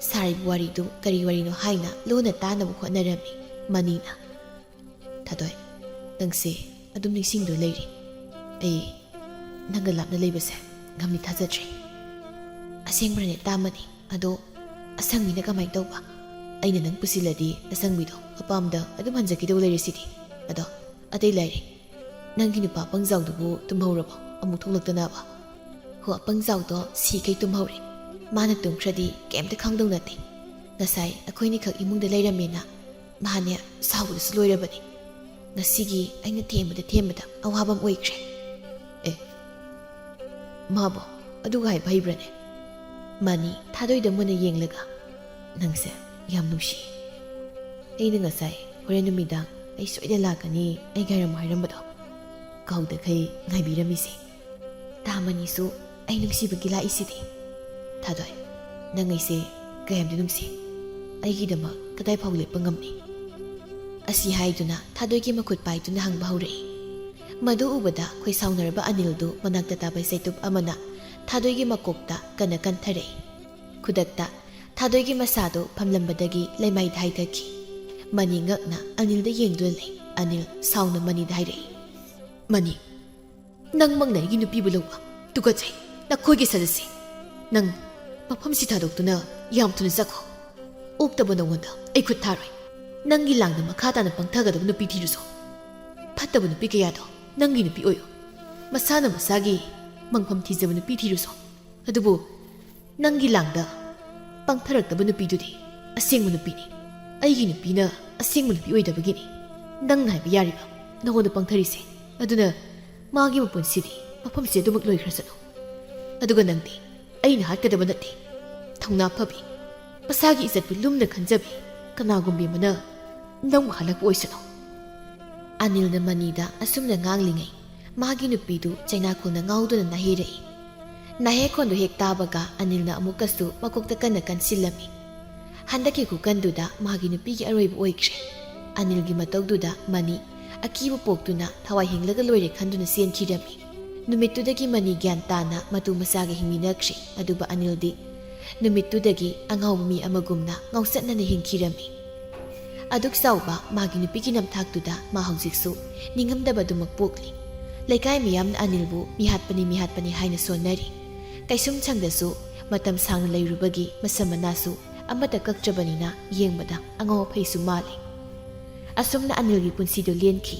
ꯁꯥꯔꯤꯕ ꯋꯥꯔꯤꯗꯨ ꯀꯔꯤ ꯋꯥꯔꯤꯅꯣ ꯍꯥꯏꯅ ꯂꯨꯅ ꯇꯥꯅꯕ ꯍꯣꯠꯅꯔꯝꯃꯤ ꯃꯅꯤꯅ꯫ "ꯊꯥꯗꯣꯏ, ꯅꯪꯁꯦ ꯑꯗꯨꯝ ꯅꯤꯡꯁꯤꯡꯗꯨꯅ ꯂꯩꯔꯤ꯫ ꯑꯩ ꯅꯪꯒ ꯂꯥꯞꯅ ꯂꯩꯕꯁꯦ ꯉꯝꯅꯤ ꯊꯥꯖꯗ꯭ꯔꯦ꯫" "ꯑꯁꯦꯡꯕꯅꯦ ꯇꯥꯃꯅꯤ, ꯑꯗꯣ ꯑꯁꯪꯕꯤꯅ ꯀꯃꯥꯏꯅ ꯇꯧꯕ?" "ꯑꯩꯅ ꯅꯪ ꯄꯨꯁꯤꯜꯂꯗꯤ ꯑꯁꯪꯕꯤꯗꯣ ꯃꯄꯥꯝꯗ ꯑꯗꯨꯝ ꯍꯟꯖꯈꯤꯗꯧ ꯂꯩꯔꯤꯁꯤꯗꯤ꯫ ꯑꯗꯣ ꯑꯇꯩ ꯂꯥꯏꯔꯤ, ꯅꯪꯒꯤ ꯅꯨꯄꯥ ꯄꯪꯖꯥꯎꯗꯨꯕꯨ ꯇꯨꯝꯍꯧꯔꯕꯣ? ꯑꯃꯨꯛ ꯊꯣꯛꯂꯛꯇꯅꯕ?" "ꯍꯣ, ꯄꯪꯖꯥꯎꯗꯣ ꯁꯤꯈꯩ ꯇꯨꯝꯍꯧꯔꯦ꯫ ꯃꯥꯅ ꯇꯨꯝꯈ꯭ꯔꯗꯤ ꯀꯩꯝꯇ ꯈꯪꯗꯧ ꯅꯠꯇꯦ꯫ ꯉꯁꯥꯏ ꯑꯩꯈꯣꯏꯅꯤꯈꯛ ꯏꯃꯨꯡꯗ ꯂꯩꯔꯝꯃꯦꯅ ꯃꯥꯅꯦ ꯁꯥꯎꯕꯗꯁꯨ ꯂꯣꯏꯔꯕꯅꯤ꯫ ꯉꯁꯤꯒꯤ ꯑꯩꯅ ꯊꯦꯝꯕꯗ ꯊꯦꯝꯕꯗ ꯑꯋꯥꯕ ꯑꯃ ꯑꯣꯏꯈ꯭ꯔꯦ꯫" "ꯑꯦ, ꯃꯥꯕꯣ ꯑꯗꯨꯒ ꯍꯥꯏꯕ ꯍꯩꯕ꯭ꯔꯅꯦ?" ꯃꯅꯤ ꯊꯥꯗꯣꯏꯗ ꯃꯨꯟꯅ ꯌꯦꯡꯂꯒ, "ꯅꯪꯁꯦ ꯌꯥꯝ ꯅꯨꯡꯁꯤ꯫ ꯑꯩꯅ ꯉꯁꯥꯏ ꯍꯣꯔꯦꯟ ꯅꯨꯃꯤꯗꯥꯡ ꯑꯩ ꯁꯣꯏꯗꯅ ꯂꯥꯛꯀꯅꯤ, ꯑꯩ ꯉꯥꯏꯔꯝꯃꯨ ꯍꯥꯏꯔꯝꯕꯗꯣ ꯀꯥꯎꯗꯈꯩ ꯉꯥꯏꯕꯤꯔꯝꯃꯤꯁꯦ꯫ ꯇꯥꯃꯅꯤꯁꯨ ꯑꯩ ꯅꯨꯡꯁꯤꯕꯒꯤ ꯂꯥꯛꯏꯁꯤꯗꯤ꯫ ꯊꯥꯗꯣꯏ, ꯅꯪ ꯑꯩꯁꯦ ꯀꯌꯥꯝꯗꯤ ꯅꯨꯡꯁꯤ꯫ ꯑꯩꯒꯤꯗꯃꯛ ꯀꯗꯥꯏ ꯐꯥꯎ ꯂꯦꯞꯄ ꯉꯝꯃꯤ?" ꯑꯁꯤ ꯍꯥꯏꯗꯨꯅ ꯊꯥꯗꯣꯏꯒꯤ ꯃꯈꯨꯠ ꯄꯥꯏꯗꯨꯅ ꯍꯪꯕ ꯍꯧꯔꯛꯏ꯫ ꯃꯗꯨ ꯎꯕꯗ ꯈꯣꯏꯁꯥꯎꯅꯔꯕ ꯑꯅꯤꯜꯗꯨ ꯃꯅꯥꯛꯇ ꯇꯥꯕ ꯏꯁꯩꯇꯨꯞ ꯑꯃꯅ ꯊꯥꯗꯣꯏꯒꯤ ꯃꯀꯣꯛꯇ ꯀꯟꯅ ꯀꯟꯊꯔꯛꯏ꯫ ꯈꯨꯗꯛꯇ ꯊꯥꯗꯣꯏꯒꯤ ꯃꯁꯥꯗꯨ ꯐꯝꯂꯝꯕꯗꯒꯤ ꯂꯩꯃꯥꯏꯗ ꯍꯥꯏꯊꯈꯤ꯫ ꯃꯅꯤ ꯉꯛꯅ ꯑꯅꯤꯜꯗ ꯌꯦꯡꯗꯨꯅ ꯂꯩ꯫ ꯑꯅꯤꯜ ꯁꯥꯎꯅ ꯃꯅꯤꯗ ꯍꯥꯏꯔꯛꯏ, "ꯃꯅꯤ, ꯅꯪꯃꯛꯅ ꯑꯩꯒꯤ ꯅꯨꯄꯤꯕꯨ ꯂꯧꯕ ꯇꯨꯀꯠꯆꯩ꯫ ꯅꯈꯣꯏꯒꯤ ꯁꯖꯠꯁꯤ꯫ ꯅꯪ ꯃꯐꯝꯁꯤ ꯊꯥꯗꯣꯛꯇꯨꯅ ꯌꯥꯝ ꯊꯨꯅ ꯆꯠꯈꯣ꯫" ꯑꯣꯛꯇꯕ ꯅꯉꯣꯟꯗ ꯑꯩ ꯈꯨꯠ ꯊꯥꯔꯣꯏ꯫ ꯅꯪꯒꯤ ꯂꯥꯡꯗ ꯃꯈꯥ ꯇꯥꯅ ꯄꯪꯊꯒꯗꯕ ꯅꯨꯄꯤ ꯊꯤꯔꯨꯁꯣ꯫ ꯐꯠꯇꯕ ꯅꯨꯄꯤ ꯀꯌꯥꯗꯣ ꯅꯪꯒꯤ ꯅꯨꯄꯤ ꯑꯣꯏꯌꯣ꯫ ꯃꯁꯥꯅ ꯃꯁꯥꯒꯤ ꯃꯪꯐꯝ ꯊꯤꯖꯕ ꯅꯨꯄꯤ ꯊꯤꯔꯨꯁꯣ꯫ ꯑꯗꯨꯕꯨ ꯅꯪꯒꯤ ꯂꯥꯡꯗ ꯄꯪꯊꯔꯛꯇꯕ ꯅꯨꯄꯤꯗꯨꯗꯤ ꯑꯁꯦꯡꯕ ꯅꯨꯄꯤꯅꯤ꯫ ꯑꯩꯒꯤ ꯅꯨꯄꯤꯅ ꯑꯁꯦꯡꯕ ꯅꯨꯄꯤ ꯑꯣꯏꯗꯕꯒꯤꯅꯤ ꯅꯪꯅ ꯍꯥꯏꯕ ꯌꯥꯔꯤꯕ ꯅꯉꯣꯟꯗ ꯄꯪꯊꯔꯤꯁꯦ꯫ ꯑꯗꯨꯅ ꯃꯥꯒꯤ ꯃꯄꯨꯟꯁꯤꯗꯤ ꯃꯐꯝꯁꯦ ꯑꯗꯨꯃꯛ ꯂꯣꯏꯈ꯭ꯔꯁꯅꯨ꯫ ꯑꯗꯨꯒ ꯅꯪꯗꯤ ꯑꯩꯅ ꯍꯥꯠꯀꯗꯕ ꯅꯠꯇꯦ꯫ ꯊꯧꯅꯥ ꯐꯕꯤ, ꯃꯁꯥꯒꯤ ꯏꯖꯠꯄꯨ ꯂꯨꯝꯅ ꯈꯟꯖꯕꯤ ꯀꯅꯥꯒꯨꯝꯕꯤ ꯑꯃꯅ ꯅꯪꯕꯨ ꯍꯜꯂꯛꯄ ꯑꯣꯏꯁꯅꯨ꯫ ꯑꯅꯤꯜꯅ ꯃꯅꯤꯗ ꯑꯁꯨꯝꯅ ꯉꯥꯡꯂꯤꯉꯩ, ꯃꯥꯒꯤ ꯅꯨꯄꯤꯗꯨ ꯆꯩꯅꯥꯈꯣꯜꯅ ꯉꯥꯎꯗꯨꯅ ꯅꯥꯍꯩꯔꯛꯏ꯫ ꯅꯥꯍꯩꯈꯣꯟꯗꯨ ꯍꯦꯛ ꯇꯥꯕꯒ ꯑꯅꯤꯜꯅ ꯑꯃꯨꯛꯀꯁꯨ ꯃꯀꯣꯛꯇ ꯀꯟꯅ ꯀꯟꯁꯤꯜꯂꯝꯃꯤ꯫ ꯍꯟꯗꯛꯀꯤ ꯈꯨꯀꯟꯗꯨꯗ ꯃꯥꯒꯤ ꯅꯨꯄꯤꯒꯤ ꯑꯔꯣꯏꯕ ꯑꯣꯏꯈ꯭ꯔꯦ꯫ ꯑꯅꯤꯜꯒꯤ ꯃꯇꯧꯗꯨꯗ ꯃꯅꯤ ꯑꯀꯤꯕ ꯄꯣꯛꯇꯨꯅ ꯊꯋꯥꯏ ꯍꯤꯡꯂꯒ ꯂꯣꯏꯔꯦ ꯈꯟꯗꯨꯅ ꯆꯦꯟꯈꯤꯔꯝꯃꯤ꯫ ꯅꯨꯃꯤꯠꯇꯨꯗꯒꯤ ꯃꯅꯤ ꯒ꯭ꯌꯥꯟ ꯇꯥꯅ ꯃꯇꯨ ꯃꯆꯥꯒ ꯍꯤꯡꯃꯤꯟꯅꯈ꯭ꯔꯦ꯫ ꯑꯗꯨꯕꯨ ꯑꯅꯤꯜꯗꯤ ꯅꯨꯃꯤꯠꯇꯨꯗꯒꯤ ꯑꯉꯥꯎꯕ ꯃꯤ ꯑꯃꯒꯨꯝꯅ ꯉꯥꯎꯆꯠꯅꯅ ꯍꯤꯡꯈꯤꯔꯝꯃꯤ꯫ ꯑꯗꯨꯛ ꯆꯥꯎꯕ ꯃꯥꯒꯤ ꯅꯨꯄꯤꯒꯤ ꯅꯝꯊꯥꯛꯇꯨꯗ ꯃꯥ ꯍꯧꯖꯤꯛꯁꯨ ꯅꯤꯡꯉꯝꯗꯕ ꯑꯗꯨꯃꯛ ꯄꯣꯛꯂꯤ꯫ ꯂꯩꯀꯥꯏ ꯃꯤꯌꯥꯝꯅ ꯑꯅꯤꯜꯕꯨ ꯃꯤꯍꯥꯠꯄꯅꯤ, ꯃꯤꯍꯥꯠꯄꯅꯤ ꯍꯥꯏꯅ ꯁꯣꯟꯅꯔꯤ꯫ ꯀꯩꯁꯨꯝꯁꯪꯗꯁꯨ ꯃꯇꯝ ꯁꯥꯡꯅ ꯂꯩꯔꯨꯕꯒꯤ ꯃꯁꯝ ꯃꯅꯥꯁꯨ ꯑꯃꯠꯇ ꯀꯛꯇ꯭ꯔꯕꯅꯤꯅ ꯌꯦꯡꯕꯗ ꯑꯉꯥꯎ ꯑꯐꯩꯁꯨ ꯃꯥꯜꯂꯤ꯫ ꯑꯁꯨꯝꯅ ꯑꯅꯤꯜꯒꯤ ꯄꯨꯟꯁꯤꯗꯨ ꯂꯦꯟꯈꯤ꯫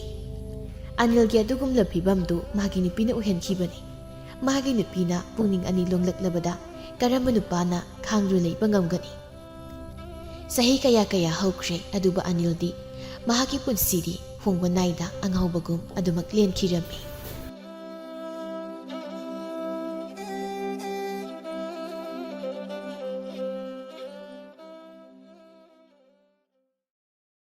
ꯑꯅꯤꯜꯒꯤ ꯑꯗꯨꯒꯨꯝꯂꯕ ꯐꯤꯕꯝꯗꯨ ꯃꯥꯒꯤ ꯅꯨꯄꯤꯅ ꯑꯣꯏꯍꯟꯈꯤꯕꯅꯤ꯫ ꯃꯥꯒꯤ ꯅꯨꯄꯤꯅ ꯄꯨꯛꯅꯤꯡ ꯑꯅꯤ ꯂꯣꯡꯂꯛꯂꯕꯗ ꯀꯔꯝꯕ ꯅꯨꯄꯥꯅ ꯈꯥꯡꯗꯨꯅ ꯂꯩꯕ ꯉꯝꯒꯅꯤ? ꯆꯍꯤ ꯀꯌꯥ ꯀꯌꯥ ꯍꯧꯈ꯭ꯔꯦ, ꯑꯗꯨꯕꯨ ꯑꯅꯤꯜꯗꯤ ꯃꯍꯥꯛꯀꯤ ꯄꯨꯟꯁꯤꯗꯤ ꯍꯣꯡꯕ ꯅꯥꯏꯗ ꯑꯉꯥꯎꯕꯒꯨꯝ ꯑꯗꯨꯃꯛ ꯂꯦꯟꯈꯤꯔꯝꯃꯤ꯫